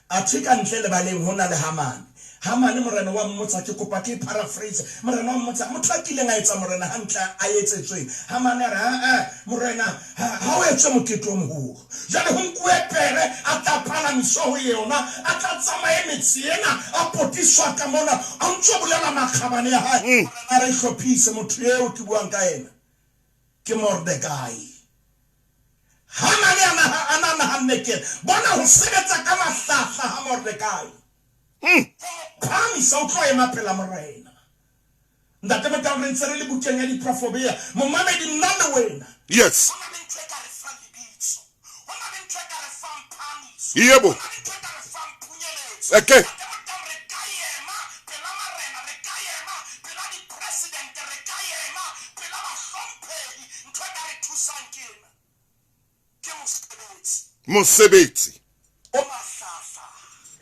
Athe ka ntle lebaleng ho na le Hamane. Hamane, morena wa mmotsa, ke kopa ke e paraphrase, morena wa mmotsa, motho a kileng a etsa morena hantle a etsetsweng? Hamane a re, Ha-e, morena, ha, ha o etswe mokete o moholo. Jwale ho nkuwe pere, a tla palamiswa ho yona, a tla tsamaye metse ena, a potiswa ka mona, a ntso bolela makgabane a hae. Morena a re, Hlophise, motho eo ke buang ka yena ke Mordekai. Hamane a na, a na nahanne ke, bona ho sebetsa ka mahlahla ha Mordekai. Ho mo phahamisa, o tlo ema pela morena. Ntate Motau, re ntse re le bukeng ya Diprofobea. Momamedi, nna le wena. Yes. Ho na le ntho e ka re fang lebitso. Ho na le ntho e ka re fang phahamiso. Yebo. Ho na le ntho e ka re fang phunyeletso. Eke. Ntate Motau, re ka ema pela marena, re ka ema pela dipresidente, re ka ema pela bahlomphehi. Ntho e ka re thusang ke ena. Ke mosebetsi. Mosebetsi. O mahlahla.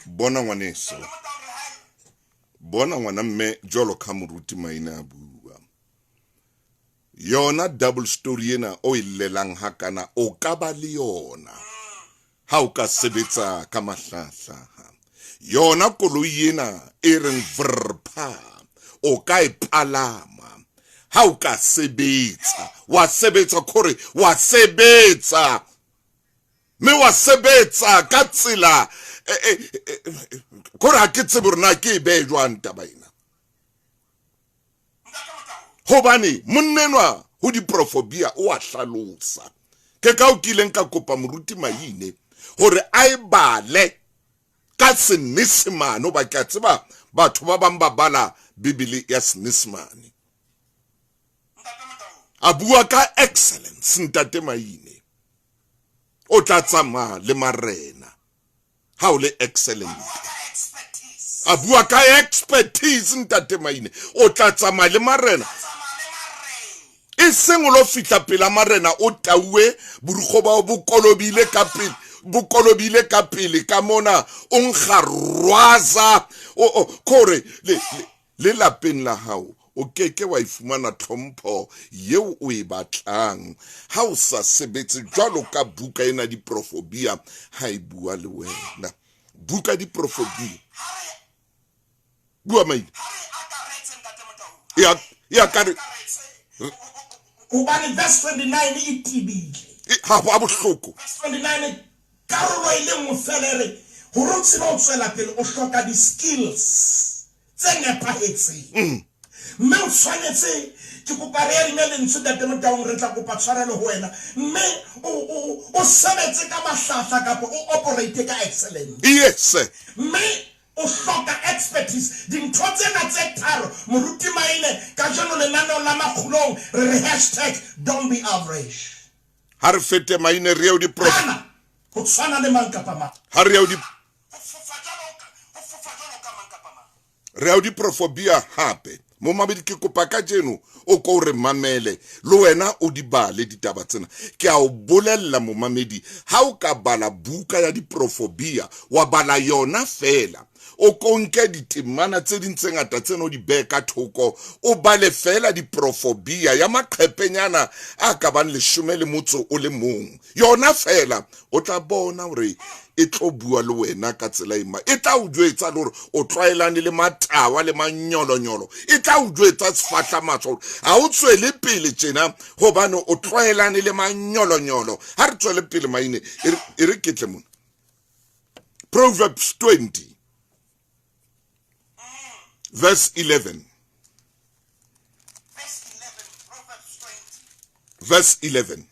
Bona ngwaneso. Ntate Motau, re haella. Bona ngwana mme jwalo ka moruti Maina a bua. Yona double story ena o e llelang hakana o ka ba le yona ha o ka sebetsa ka mahlahlaha. Yona koloi ena e reng vrpha o ka e palama ha o ka sebetsa, wa sebetsa kore wa sebetsa mme wa sebetsa ka tsela kore ha ke tsebe hore na ke e behe jwang taba ena. Hobane monnenwa ho diprofobia o a hlalosa. Ke ka o kileng ka kopa moruti Maine hore a e bale ka Senyesemane, hoba ke a tseba batho ba bang ba bala Bibele ya Senyesemane. A bua ka excellence ntate Maine. O tla tsamaya le marena ha o le excellent. A bua ka expertise ntate Maine. O tla tsamaya le marena. E seng o lo fihla pela marena o tauwe borukgo bao bo kolobile ka pele, bo kolobile ka pele ka mona o nkga rwaza o kore le, le lapeng la hao o ke ke wa e fumana tlhompho yeo o e batlang ha o sa sebetse jwalo ka buka ena diprofobia ha e bua le wena. Buka diprofobia. Bua Maine. E akare hobane verse 29 e tebile. Ha ho a bohloko. Verse 29 karolo e le nngwe fela e re hore o tsebe ho tswela pele o hloka di-skills tse nepahetseng. Mme o tshwanetse, ke kopa re adime lentswe Ntate Motaung, re tla kopa tshwarelo ho wena, mme o, o, o sebetse ka mahlahla kapa o operate ka excellence. Yes. Mme o hloka expertise. Dintho tsena tse tharo, Moruti Maine, kajeno lenaneong la Makgulong re re hashtag don't be average. Ha re fete Maine re ye ho di Hana ho tshwana le mang kapa mang. Ha re ye ho di Re ya ho diprofobia hape. Momamedi, ke kopa kajeno o ko re mamele le wena o di bale ditaba tsena. Ke a o bolella momamedi, ha o ka bala buka ya diprofobia, wa bala yona feela, o ko nke ditemana tse ding tse ngata tsena o di behe ka thoko, o bale feela diprofobia ya maqhepenyana a ka bang leshome le motso o le mong, yona feela, o tla bona hore e tlo bua le wena ka tsela e ma e tla o jwetsa le hore o tlwaelane le matawa le manyolonyolo, e tla o jwetsa sefahlamatsho hore ha o tswele pele tjena hobane o tlwaelane le manyolonyolo. Ha re tswele pele Maine, e re ke tle mona. Proverbs 20 verse 11. Verse 11.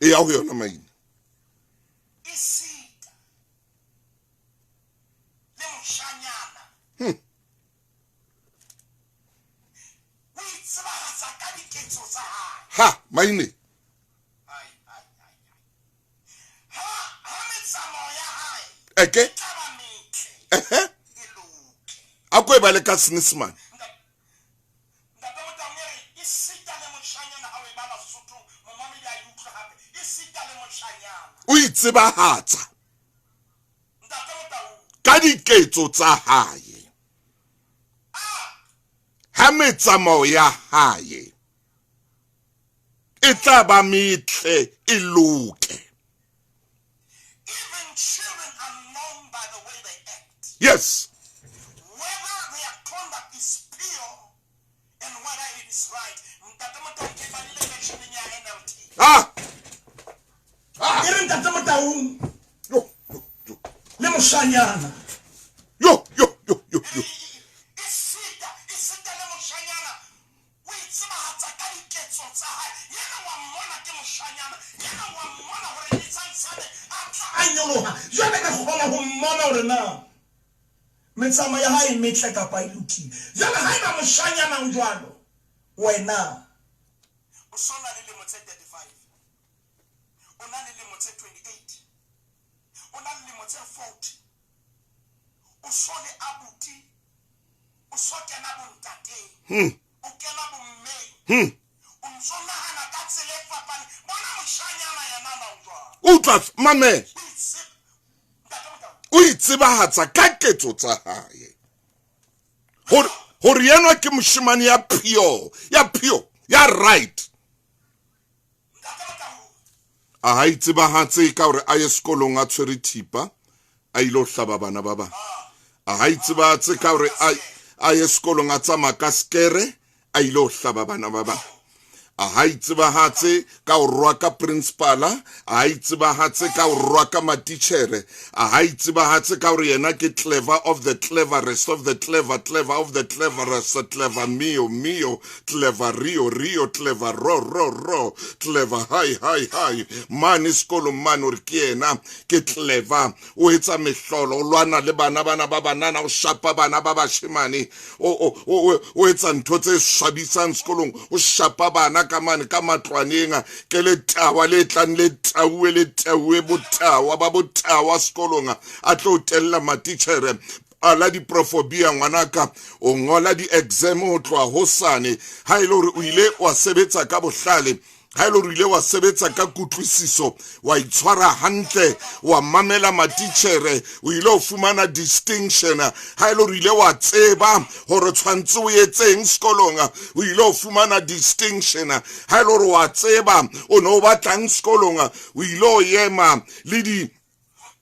E ya ho yona Maine. Ha, Maine. Eke. Ehe. A ko e bale ka Senyesemane. O itsebahatsa ka diketso tsa hae, ha metsamao ya hae e tla ba metle e loke. Yes. Ah. Ah. E re Ntate Motaung Yo, yo, yo. le moshanyana. Yo, yo, yo, yo, yo. A nyoloha. Jwale re kgona ho mmona hore na metsamao ya hae e metle kapa e lokile. Jwale haeba moshanyana o jwalo, wena. O so na le lemo tse 35, o na le lemo tse 28, o na le lemo tse 40, o so le abuti, o so kena bontateng, o kena bommeng, o ntso nahana ka tsela e fapaneng. Bona moshanyana yena na o jwang? Utlwa, mamela. O itsebahatsa ka ketso tsa hae. Hore, hore yenwa ke moshemane ya pure, ya pure. Ya right. A ha itsebahatse ka hore a ye sekolong a tshwere thipa a ile ho hlaba bana ba bang. A ha itsebahatse ka hore a ye sekolong a tsamaya ka sekere a ile ho hlaba bana ba bang. A ha itsebahatse ka ho rwaka principala, a ha itsebahatse ka ho rwaka matitjhere, a ha itsebahatse ka hore yena ke clever of the cleverest of the clever clever of the cleverest clever mio mio clever rio rio clever ro ro ro clever hi hi hi mane sekolong mane hore ke yena ke clever o etsa mehlolo o lwana le bana bana ba banana o shapa bana ba bashemane o etsa ntho tse swabisang sekolong o shapa bana ka mane ka matlwaneng ke letawa le tlang le tauwe le tauwe botawa ba botawa sekolong a tlo tella matitjhere ala diprofobia ngwanaka o ngola di-exam ho tloha hosane ha e le hore o ile wa sebetsa ka bohlale ha e le hore o ile wa sebetsa ka kutlwisiso wa itshwara hantle wa mamela matitjhere o ile o fumana distinction ha e le hore o ile wa tseba hore tshwantse o etseng sekolong o ile o fumana distinction ha e le hore wa tseba o ne o batlang sekolong o ile o ema le di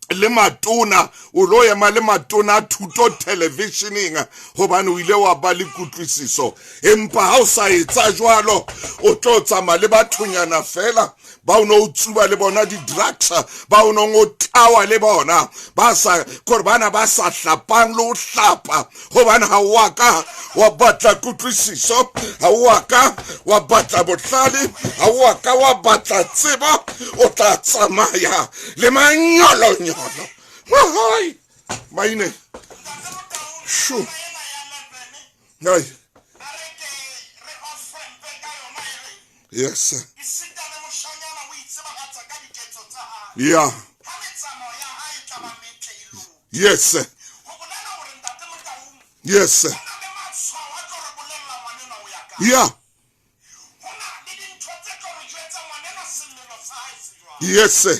le matona o lo ema le matona a thuto televisioneng hobane o ile wa ba le kutlwisiso empa ha o sa etsa jwalo o tlo tsamaya le bathonyana fela ba o ne o tsuba le bona di-drugs ba o neng o tawa le bona ba sa kore bana ba sa hlapang le ho hlapa gobane ga wa ka wa batla kutlwisiso ga wa ka wa batla bohlale ga wa ka wa batla tsebo o tla tsamaya le manyolonyolo mahai maine shu ai yes sir. Yeah. Yes, sir. Yes, sir. Yeah. Yes, sir.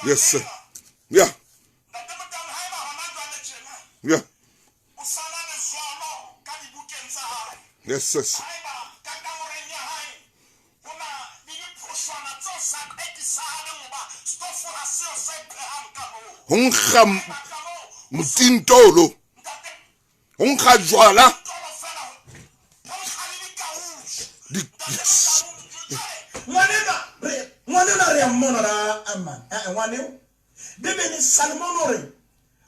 Yes, sir. Yeah. Yeah. Yes, yes. Ho nkga motintolo ho nkga jwala ngwanenwa re ya mmona ra aman eh, ngwaneo bibele salomon o re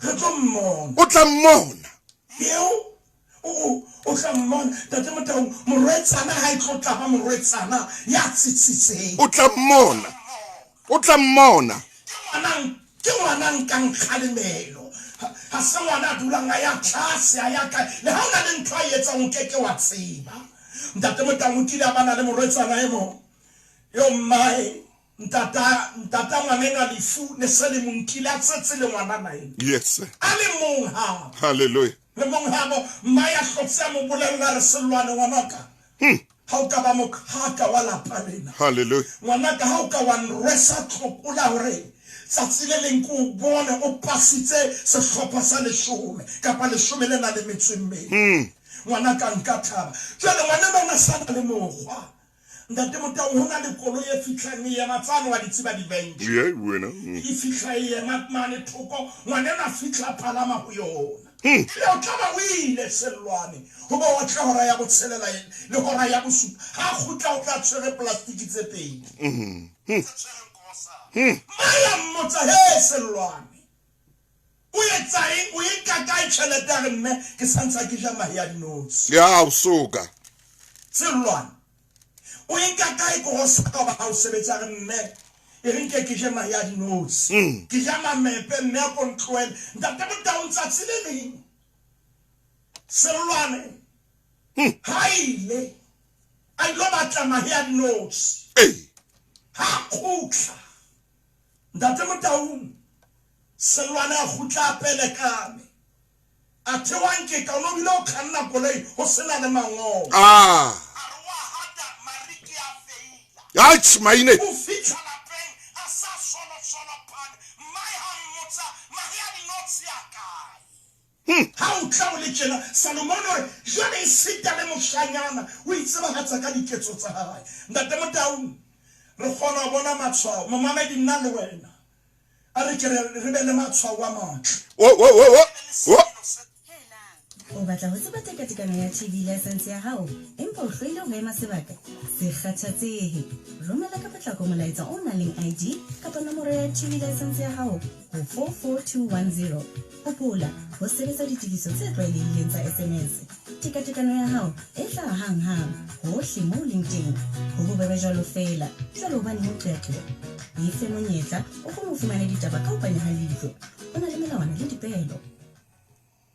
Re tlo mmona. O tla mmona. Eo o, o tla mmona. Tate Motaung, morwetsana ha e tlo tla ba morwetsana ya tsitsitseng. O tla mmona. O tla mmona. Ke ngwana, ke ngwana nkang kgalemelo. Ha se ngwana a dulang a ya tlase, a ya kae. Le ha o na le ntho a e etsang o ke ke wa tseba. Ntate Motaung o kile a bana le morwetsana e mong, eo mmae Ntata, ntata ngwanenwa lefu ne se le mo nkile a tsetse le ngwanana ena. Yes, sir. A le mong habo. Hallelujah. Le mong habo, mma ya hlotse a mo bolella a re, Sellwane ngwanaka, ha o ka ba moqhaka wa lapa lena. Hallelujah. Ngwanaka, ha o ka wa nrwesa tlokola hore tsatsi le leng ke o bone o pasitse sehlopha sa leshome kapa leshome le nang le metso e mmedi. Ngwanaka, nka thaba. Jwale ngwanenwa o na sa na le mokgwa. Ntate Motau, ho na le koloi e fihlang e ema tsane, wa di tseba di-venture. Yeah, wena. E fihla e ema mane thoko, ngwanenwa a fihla a palama ho yona. Ebile o tla ba o ile Sellwane ho ba otle hora ya botshelela le hora ya bosupa. Ha a kgutla o tla tshwere plastiki tse pedi. Mmae a mmotsa, He Sellwane, O etsa eng? O e nka kae tjhelete? A re, Mme, ke sa ntsa ke ja mahe a dinotshi. Ya, o soka. Sellwane, O e nka kae korosa ka hoba ha o sebetse? A re, Mme, e re nke ke je mahe a dinotshi. Ke ja mamepe, mme, a ko ntlohele. Ntate Motaung, tsatsi le leng, Sellwane ha a ile a ilo batla mahe a dinotshi, ha a kgutla, Ntate Motaung, Sellwane a kgutla a pelekane. Athe wa nkeka o ne o bile o kganna koloi ho se na le mangolo. Ah. Atjhe, maine. O fihla lapeng a sa solosolo phane. se ya kae. Ha o tla o le tjena, Salomone o re, Jwale esita le moshanyana o itsebahatsa ka diketso tsa hae. Ntate Motaung, re kgona ho bona matshwao. Momamedi, nna le wena, a re ke re re be le matshwao a matle. O, o, o, o, o. O batla ho tseba tekatekano ya TV license ya hao empa o hloile ho ema sebaka? Se kgathatsehe. Romela ka potlako molaetsa o nang leng ID kapa nomoro ya TV license ya hao ho 44210. Hopola, ho sebetsa ditefiso tse tlwaelehileng tsa SMS. Tekatekano ya hao e tla hang-hang hohle moo o leng teng. Ho bobebe jwalo feela. Jwale hobaneng o qeaqea? E fe monyetla o kgone ho fumana ditaba ka ho panya ha leihlo. Ho na le melawana le dipehelo.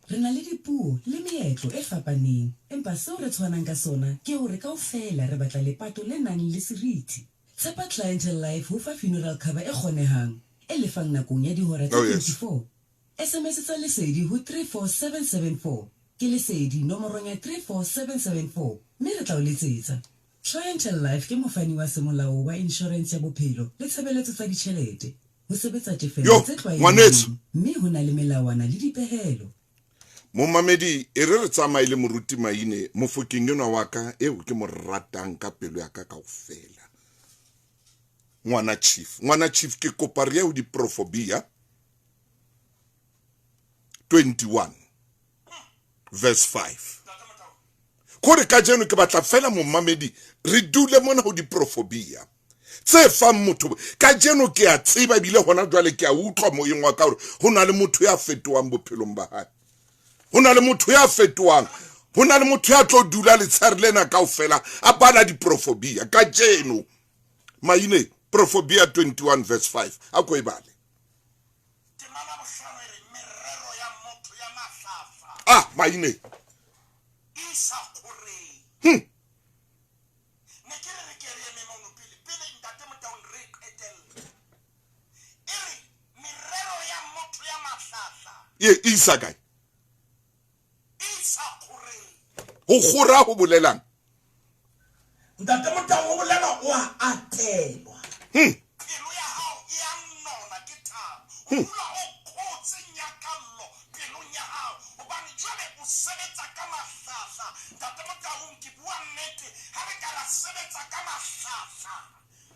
Re na le dipuo le meetlo e fapaneng, empa seo re tshwanang ka sona ke hore kaofela re batla lepato le nang le seriti. Tshepa Clientele Life ho fa funeral cover e kgonehang, e lefang nakong ya dihora tse Oh, yes. 24. SMS tsa Lesedi ho 34774, ke Lesedi nomorong ya 34774 mme re tla o letsetsa. Clientele Life ke mofani wa semolao wa inshorense ya bophelo le tshebeletso tsa ditjhelete. Ho sebetsa tefello Yo, tse ngwaneso. tlwaelehileng mme ho na le melawana le dipehelo. Momamedi, e re re tsamaye le Moruti Maine, mofokeng enwa wa ka eo ke mo ratang ka pelo ya ka kaofela. Ngwana Chief, ngwana Chief ke kopa re ye ho diprofobia 21 verse 5. Kore kajeno ke batla fela momamedi re dule mona ho diprofobia tse fang motho kajeno. Ke a tseba ebile hona jwale ke a utlwa moyeng wa ka hore ho na le motho ya fetohang bophelong ba hae, ho na le motho ya fetohang, ho na le motho ya tlo dula letshehare lena kaofela a bala diprofobia kajeno. Maine, Profobia 21 verse 5, a ko e bale. Temana bohlano e re merero ya motho ya mahlahla Ah, Maine. e isa kgoreng. Ne ke re re ke re eme mono pele pele Ntate Motaung re e qetelle. E re merero ya motho ya mahlahla E isa kae? e isa kgoreng. Ho kgora ho bolelang? Ntate Motaung o bolela o a atelwa. Pelo ya hao e a nona ke thabo. O dula o kgotse nyakallo pelong ya hao hobane jwale o sebetsa ka mahlahla. Ntate Motaung, ke bua nnete, ha re ka ra sebetsa ka mahlahla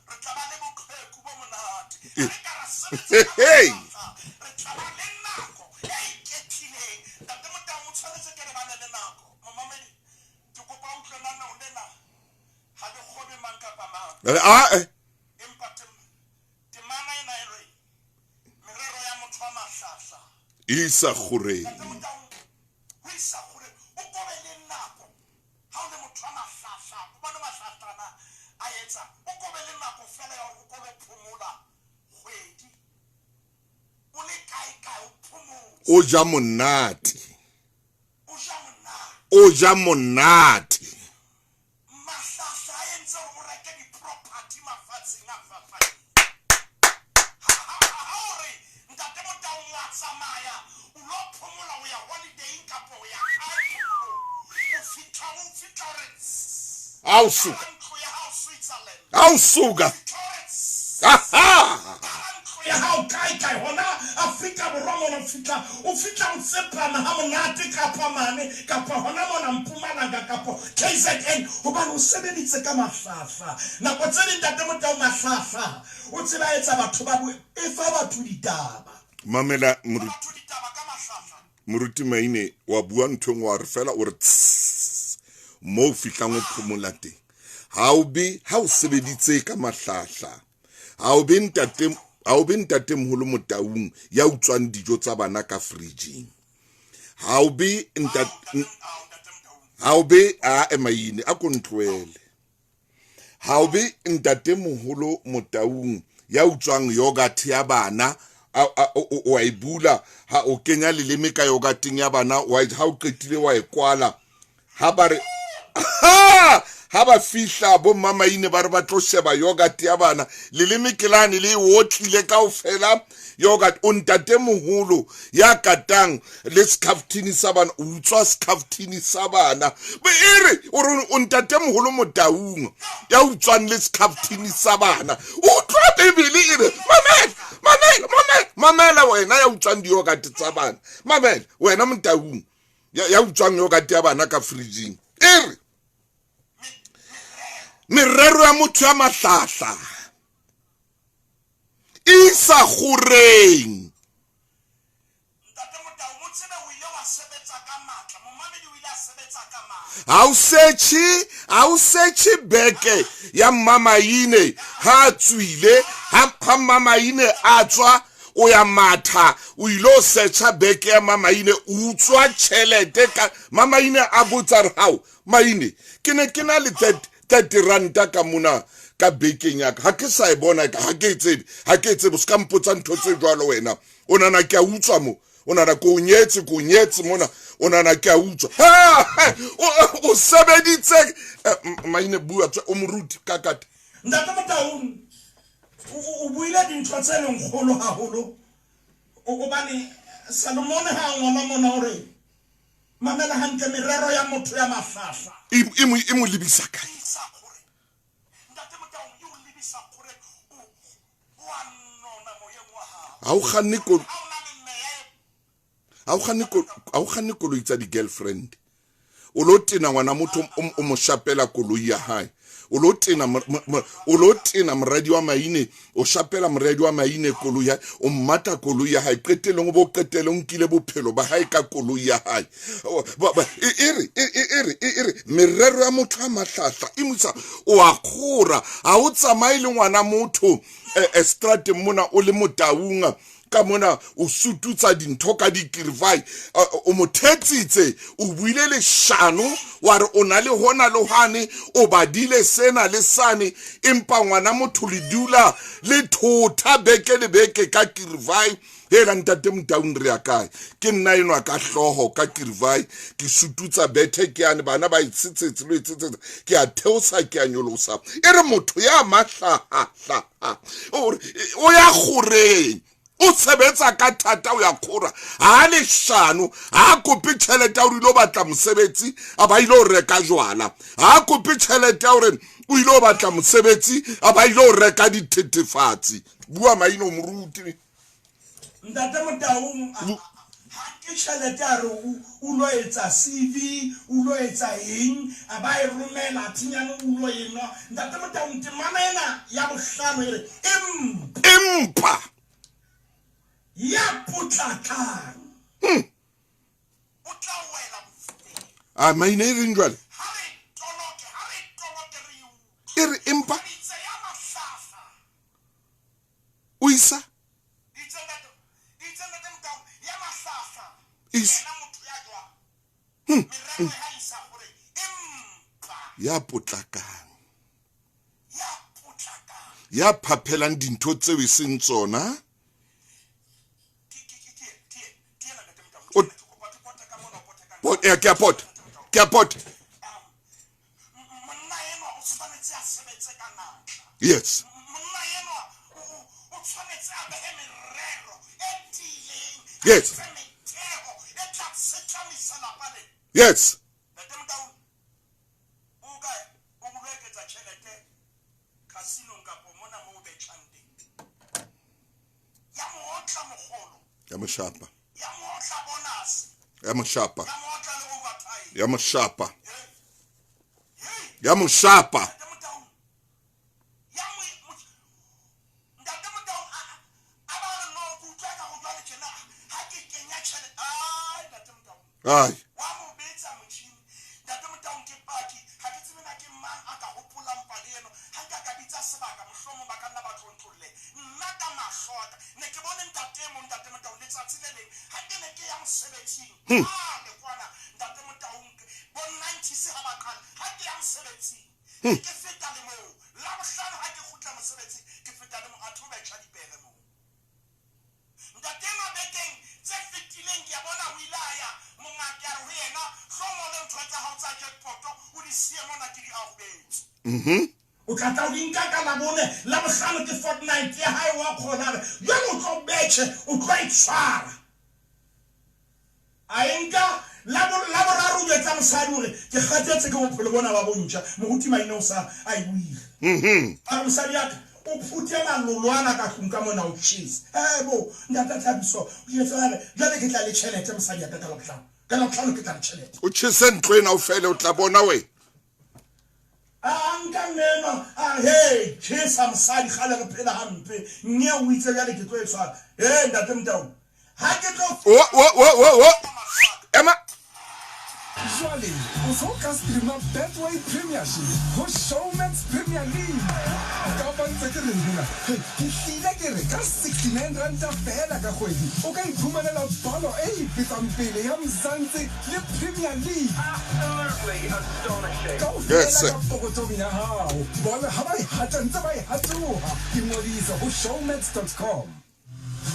re tla ba le boqheku bo monate. Ha re ka ra sebetsa ka Hey. mahlahla re tla ba le nako e ikgethileng. Ntate Motaung, o tshwanetse ke re bane le nako. Momamedi, ke kopa o utlwe lenaneo lena ha le kgobe mang kapa mang. Ah, eh. Empa temana ena e re merero ya motho wa mahlahla Isa kgoreng. Ntate Motaung, ho isa kgoreng. O kobe le nako ha o le motho wa mahlahla, o bone mahlahlana a etsa, o kobe le nako fela ya hore o kobe phomola kgwedi o le kae kae, o phomotse, O ja monate. o ja monate. O ja monate. Mahlahla a entse hore o reke di-property mafatsheng a fapaneng. Ha o re Ntate Motaung wa tsamaya o lo phomola, o ya holidaying kapa o ya kae phomolong, o fihla o re tss, Ha o suka. ka ntlo ya hao Switzerland, Ha o suka. fihla o re tss, Aha. ka ntlo ya hao kae kae hona Afrika Borwa mona, o fihla o tsepama ha monate kapa mane kapa hona mona Mpumalanga kapa KZN hobane o sebeditse ka mahlahla. Nako tse ding, Ntate Motao, mahlahla o tseba etsa batho ba bue, e fa batho ditaba. Mamela moruti. Batho ditaba ka mahlahla. Moruti Maine, wa bua ntho e nngwe wa re fela o re tss, mo o fihlang o phomola teng. Ha o be ha o sebeditse ka mahlahla, ha o be ntate moholo Motaung ya utswang dijo tsa bana ka fridging. Ha o be ntate, ha o be a emaine a ko ntlohele. Ha o be ntate moholo Motaung ya utswang yogurt ya bana, o a e bula, ha o kenya leleme ka yogurteng ya bana, wa ha o qetile wa e kwala. Ha ba re ha Ha ba fihla bo mmamaine ba re ba tlo sheba yogurt ya bana, leleme ke lane le e otlile kaofela yogurt. O ntate moholo ya katang le sekhaftini sa bana, o utswa sekhaftini sa bana. E re o re o ntate moholo Motaung ya utswang le sekhaftini sa bana. Utlwa Bibele e re, mamela, mamela, mamela, mamela wena ya utswang di-yogurt tsa bana. Mamela wena Motaung ya utswang yogurt ya bana ka fridging. E re merero ya motho ya mahlahla e isa kgoreng. Ha o search, ha o search beke ya Mmamaine ha a tswile, ha Mmamaine a tswa o ya matha, o ile o searcha beke ya Mmamaine, o utswa tjhelete ka Mmamaine a botsa re hao Maine, ke ne ke na le 30 ranta ka mona ka bekeng ya ka, ha ke sa e bona, ha ke e tsebe, ha ke e tsebe, o se ka mpotsa ntho tse jwalo wena. O nana ke a utswa mo, o nana ke o nyetse, ke o nyetse mona, o nana ke a utswa. Ha, o sebeditse, Maine bua, tswe, o moruti ka kate. Ntate Motaung, o buile dintho tse leng kgolo haholo, hobane Salomone ha a ngola mona o re, Mamela hantle merero ya motho ya mahlahla. E mo lebisa kae? Ha o kganne koloi, ha o kganne koloi tsa di-girlfriend, o lo tena ngwana motho o mo shapela koloi ya hae, o lo tena, o lo tena moradi wa Maine, o shapela moradi wa Maine koloi ya hae, o mmata koloi ya hae, qetelong o bo qetele o nkile bophelo ba hae ka koloi ya hae. E re, e, e, e re, e, e re merero ya motho a mahlahla e mo isa, o a kgora, ha o tsamaye le ngwana motho, strateng mona o le Motaung ka mona, o sututsa dintho ka dikirivai, o mo thetsitse, o buile leshano, wa re o na le hona le hwane, o badile sena le sane, empa ngwana motho le dula le thotha beke le beke ka kirivai. Hela ntate Motaung, re ya kae? Ke nna enwa ka hlooho ka kirivai, ke sututsa bethe ke yane, bana ba itshetsetse le itshetsetsa, ke a theosa, ke a nyolosa. E re motho ya mahlahahlaha o re, o ya kgoreng, o sebetsa ka thata, o ya kgora, ha leshano, ha kope tjhelete ya hore o ilo batla mosebetsi, a ba ile ho reka jwala, ha kope tjhelete ya hore o ile ho batla mosebetsi, a ba ile ho reka dithethefatsi. Bua maino moruti. Ntate Motaung, ha ke tjhelete a re o lo etsa CV, o lo etsa eng, a ba e romela, thinyane o lo e nwa. Ntate Motaung, temana ena ya bohlano e re, empa. Empa. Ya potlakang. O tla wela bofumeng. A maina e reng jwale? Ha re toloke, ha re toloke re e utlwe. E re empa. Itse ya mahlahla. O isa? Ya potlakang, ya phaphelang dintho tseo e seng tsona. Ke a pota, ke a pota. Yes. Yes. Yes. Ya moshapa. Ya moshapa. Ya moshapa. Ya moshapa. Ai. Mhm. O tla tla o di nka ka Labone, Labohlano ke fortnight ya hae wa kgona a re jwale o tlo betjhe o tlo e tshwara. A e nka Laboraro o jwetsa mosadi hore ke kgathetse ke bophelo bona ba bontja. Moruti Maine o sa a e buile. A re mosadi ya ka o phuthe malolo ana ka tlung ka mona o tjhese. Hee bo ntata Thabiso o jwetsa a re jwale ke tla le tjhelete mosadi ya ka ka Labohlano. Ka Labohlano ke tla le tjhelete. O tjhese ntlo ena o fele o tla bona wena. A nka mme enwa a re, Hei, tjhesa mosadi, kgale re phela hampe. Nnye o itse jwale ke tlo e tshwara. Hei, ntate Motau, ha ke tlo. O, o, o, o, o. Ema. Jwale o se o ka streama Betway Premiership ho Showmax Premier League. Kapa ntse ke reng hona? Hei, ke hlile ke re ka 69 ranta feela ka kgwedi o ka iphumanela bolo e ipetsang pele ya Mzansi le Premier League. Kaofela ka pokothong ya hao. Bolo ha ba e hata ntse ba e hatoha. Ingodise ho showmax dot com.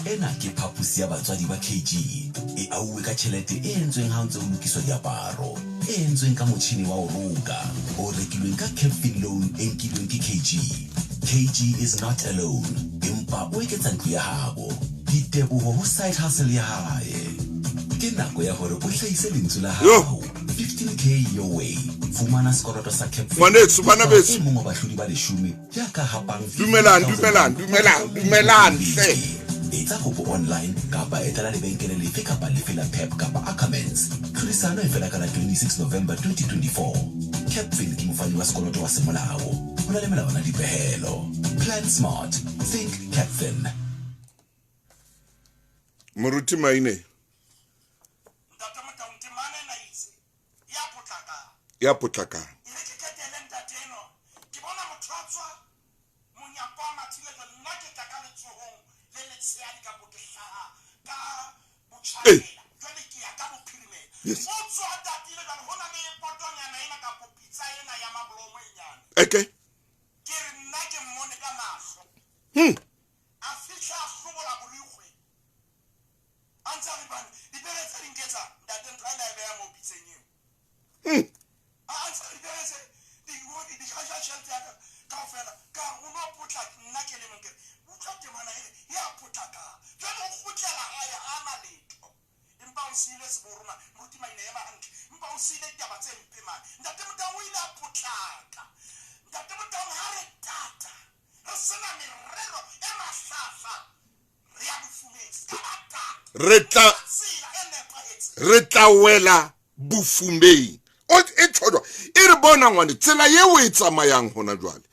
Ena ke phaposi ya batswadi ba KG. E auwe ka tjhelete e entsweng ha ho ntse ho lokiswa diaparo, e entsweng ka motjhini wa ho roka, o rekilweng ka Capfin loan e nkilweng ke KG. KG is not alone, empa o eketsa ntlo ya habo. Diteboho ho side hustle ya hae. Ke nako ya hore o hlahise lentswe la hao. 15K your way. Fumana sekoloto sa Capfin. Ngwaneso, bana beso. E mong wa bahlodi ba leshome ya ka hapang Dumelang, dumelang, dumelang, dumelang hle. Etsa kopo online kapa etela lebenkele lefe kapa lefe la Pep kapa Ackermans. Tlhodisano e fela ka la 26 November 2024. Capfin ke mofani wa sekoloto wa semolao. Ho na le melawana le dipehelo. Plan smart. Think Capfin. Moruti Maine. Ntate Motaung, temana ena e itse, ya potlakang. Ya potlakang. E re ke qetele ntate enwa. Ke bona motho a tswa monyako a mathile jwale nna ke tla ka letsohong le letshehadi kapo ke hlaha ka botjhabela jwale ke ya ka bophirimela. Yes. O tswa tatile jwale ho na le potonyana ena kapo pitsa ena ya mabolomo e nyane. Okay. Ke re nna ke mmone ka mahlo. A fihla a hlobola borikgwe. A ntse a re bane dipere tse ding ke tsa ntate ntho ena e beha mo pitseng eo. A ntse a re dipere tse di di ja ja tjhelete ya ka kaofela ka re o no potlaka nna ke le mong ke re utlwa temana e re ya potlaka jwale o kgutlela hae ha na letho empa o siile seboro mane moruti Maine ema hantle empa o siile ditaba tse mpe mane ntate Motaung o ile a potlaka ntate Motaung ha re tata re sena merero e mahlahla Re tla re tla wela bofumeng. O e tjho e re bona ngwane tsela yeo e tsamayang hona jwale.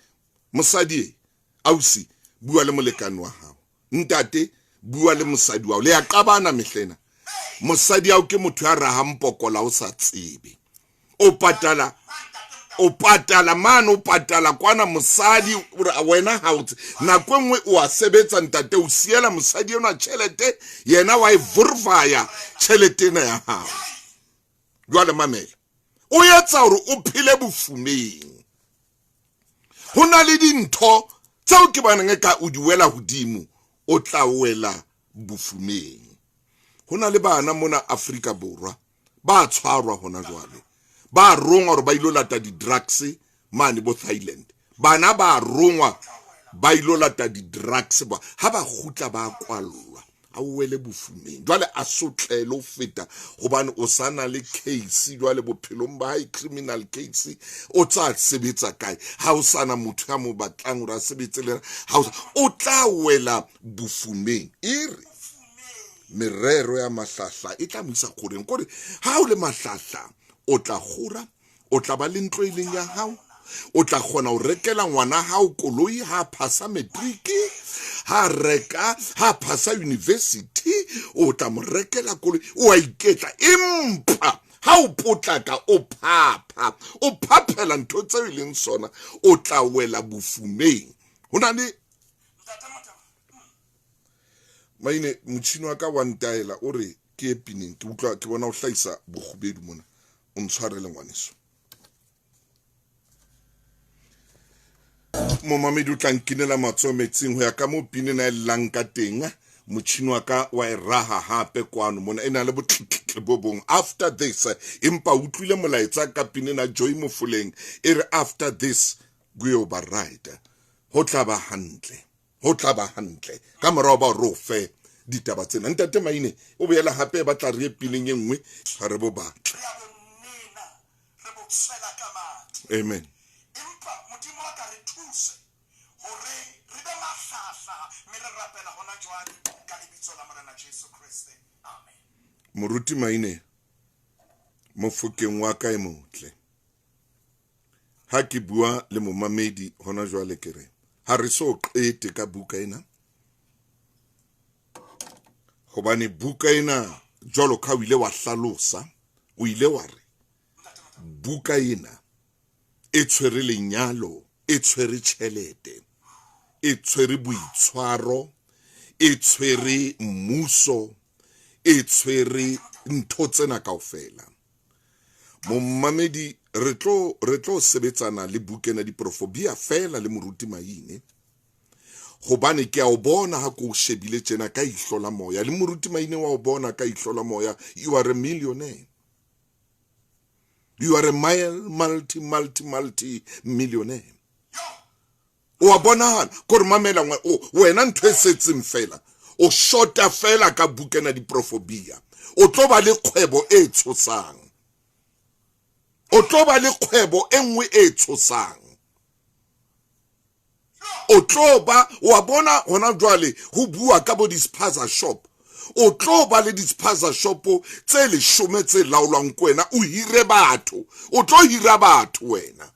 Mosadi e ausi bua le molekane wa hao. Ntate bua le mosadi wa hao. Le ya qabana mehlena. Mosadi ao ke motho ya rahang pokola o sa tsebe. O patala o patala mane o patala kwana mosadi wena ha o nako e nngwe o a sebetsa ntate o siela mosadi enwa tjhelete yena wa e vurvaya tjhelete ena ya hao jwale mamela o etsa hore o phele bofumeng ho na le dintho tseo ke bonang e ka o di wela hodimo o tla wela bofumeng ho na le bana mona Afrika Borwa ba tshwarwa hona jwale ba rongwa hore ba ilo lata di-drugs mane bo Thailand bana ba rongwa ba ilo lata di-drugs ba ha ba kgutla ba kwallwa a wele bofumeng jwale a sotlele ho feta hobane o sa na le case jwale bophelong ba hae criminal case o tsa sebetsa kae ha o sana motho ya mo batlang hore a sebetse le ha o tla wela bofumeng e re Merero ya mahlahla e tla mo isa kgoreng. Kore ha o le mahlahla o tla kgora, o tla ba le ntlo e leng ya hao, o tla kgona ho rekela ngwana hao koloi ha phasa matric, ha reka ha phasa university, o tla mo rekela koloi, o a iketla. Empa ha o potlaka o phapha, o phaphela ntho tseo e leng sona, o tla wela bofumeng. Ho na le Maine motjhini wa ka wa ntaela o re ke ye pineng ke utlwa ke bona o hlahisa bokgubedu mona o ntshwarele ngwaneso momamedi o tla nkinela matsoho metsing ho ya ka moo pina ena e llang ka teng motjhini wa ka wa e raha hape kwano mona e na le botlitlitli bo bong after this empa utlwile molaetsa ka pina ena Joy Mofoleng e re after this. Kuyo ba right, ho tla ba hantle, ho tla ba hantle ka morao ba re o fe ditaba tsena. Ntate Maine o boela hape ba tla re ye pineng e nngwe, ga re bo batla. Amen. Empa Modimo a ka re thuse hore re be mahlahla mme re rapela hona jwale ka lebitso la Morena Jesu Kreste. Amen. Moruti Maine, mofokeng wa ka e motle. Ha ke bua le momamedi hona jwale ke re ha re so qete ka buka ena, hobane buka ena jwalo ka o ile wa hlalosa, o ile wa re buka ena e tshwere lenyalo, e tshwere tjhelete, e tshwere boitshwaro, e tshwere mmuso, e tshwere ntho tsena kaofela. Momamedi, re tlo re tlo sebetsana le buka ena diprofobia fela le moruti Maine, hobane ke a o bona ha ko o shebile tjena ka ihlo la moya, le moruti Maine wa o bona ka ihlo la moya. You are a millionaire, you are a mile multi multi multi millionaire. O a bonahala kore mamela wena ntho e setseng fela o shota fela ka buka ena diprofobia, o tlo ba le kgwebo e tshosang, o tlo ba le kgwebo e nngwe e tshosang, o tlo ba wa bona hona jwale ho bua ka bo di-spaza shop, o tlo ba le di-spaza shop tse leshome tse laolwang ke wena, o hire batho, o tlo hira batho wena.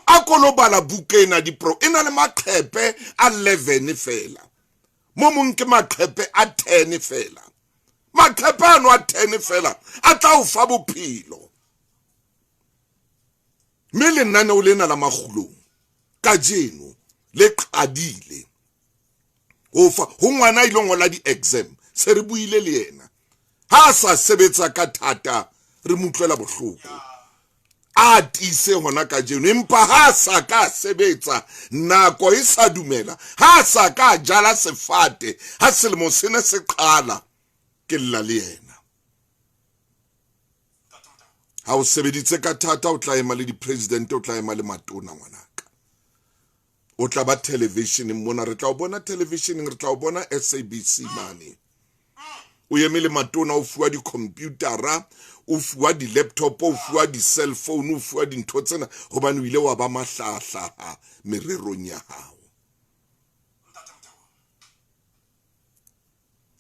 A ko lo bala buka ena dipro, e na le maqhepe a 11 fela, mo mong ke maqhepe a 10 fela, maqhepe ano a 10 fela a tla o fa bophelo. Mme lenaneo lena la makgulong kajeno le qadile ho fa ho ngwana a ilo ngola di-exam, se re buile le yena, ha a sa sebetsa ka thata re mo utlwela bohloko, a tiise hona kajeno, empa ha a sa ka sebetsa nako e sa dumela, ha a sa ka jala sefate ha selemo sena se qala, ke lla le yena. Ha o sebeditse ka thata o tla ema le di-president, o tla ema le matona ngwanaka, o tla ba televisioneng mona, re tla o bona televisioneng, re tla o bona SABC mane, o eme le matona, o fuwa di-computera, o fuwa di-laptop, o fuwa di-cell phone, o fuwa dintho tsena, hobane o ile wa ba mahlahahlaha mererong ya hao.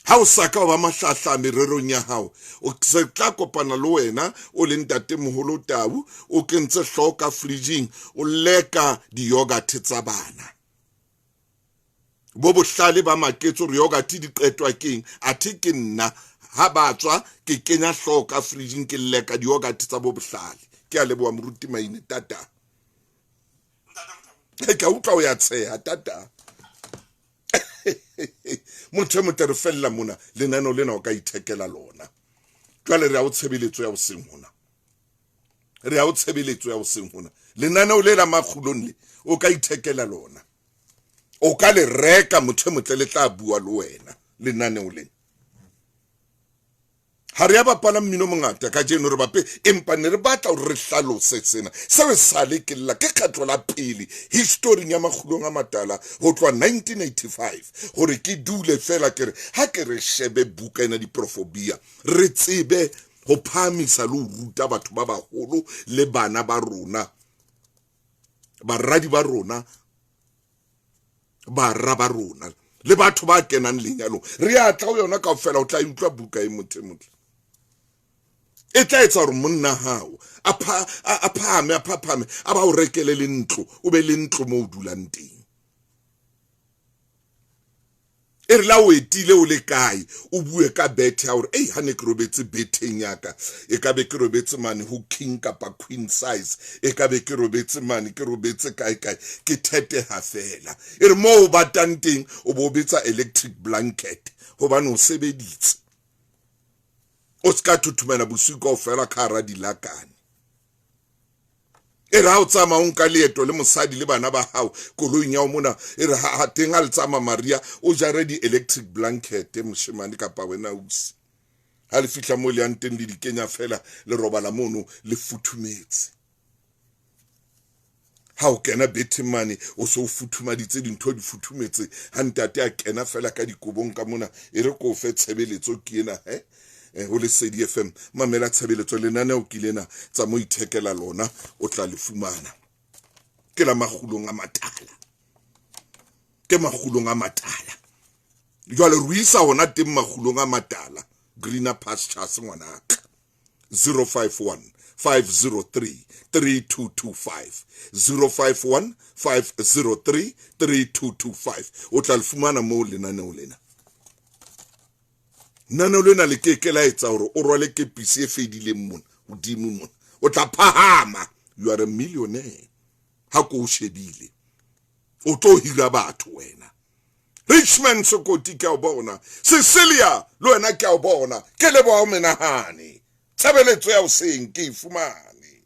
Ha o sa ka wa ba mahlahla mererong ya hao, o se tla kopana le wena o le ntatemoholo Tau, o kentse hlooho ka fridging, o leka di-yogurt tsa bana. Bo bohlale ba maketse hore yogurt di qetwa keng, athe ke nna ha ba tswa ke kenya hlooho ka fridging ke leka di-yogurt tsa bo bohlale. Ke a leboha moruti Maine, tata. Ke a utlwa o ya tsheha, tata. Motho e motle, re fella mona lenaneo lena o ka ithekela lona. Jwale re ya ho tshebeletso ya hoseng hona, re ya ho tshebeletso ya hoseng hona. Lenaneo le la makgulong le o ka ithekela lona, o ka le reka, motho e motle, le tla bua le wena lenaneo lena. Ha re ya bapala mmino mongata kajeno re bape, empa ne re batla hore re hlalose sena seo e sale ke lla ke kgetlo la pele historing ya makgulong a matala ho tloha 1985 hore ke dule fela ke re ha ke re shebe buka ena diprofobia, re tsebe ho phahamisa le ho ruta batho ba baholo le bana ba rona, baradi ba rona, bara ba rona le batho ba kenang lenyalong. Re a tla ho yona kaofela, o tla e utlwa buka e motho e motle, e tla etsa hore monna hao a phahame, a phaphame, a ba o rekele le ntlo, o be le ntlo moo o dulang teng. E re la o etile o le kae, o bue ka bethe ya hore ei, ha ne ke robetse betheng ya ka, e ka be ke robetse mane ho king kapa queen size, e ka be ke robetse mane, ke robetse kae kae, ke theteha fela. E re moo o batang teng o bo o betsa electric blanket, hobane o sebeditse, o ska thothomela bosiu kaofela ka hara dilakane. E re ha o tsamaya o nka leeto le mosadi le bana ba hao koloing ya ho mona, e re ha teng ha le tsamaya Maria o jare di-electric blanket moshemane kapa wena ausi, ha le fihla moo le yang teng le di kenya fela, le robala mono le futhumetse. Ha o kena betheng mane o se o futhumaditse dintho di futhumetse ha ntate a kena fela ka dikobong ka mona e re ko fe tshebeletso ke ena he eh, ho Lesedi FM mamela tshebeletso lenaneo ke lena tsa mo ithekela lona o tla le fumana ke la makgulong a matala ke makgulong a matala jwale re isa hona teng makgulong a matala greener pastures ngwanaka 051 503 3225 051 503 3225 o tla le fumana moo lenaneo lena lenaneo lena le ke ke la etsa hore o rwale kepisi e fedileng mona hodimo mona o tla phahama you are a millionaire ha ko o shebile o tlo hira batho wena Richmond Sokoti ke a o bona Cecilia le wena ke a o bona ke leboha o menahane tshebeletso ya hoseng ke e fumane.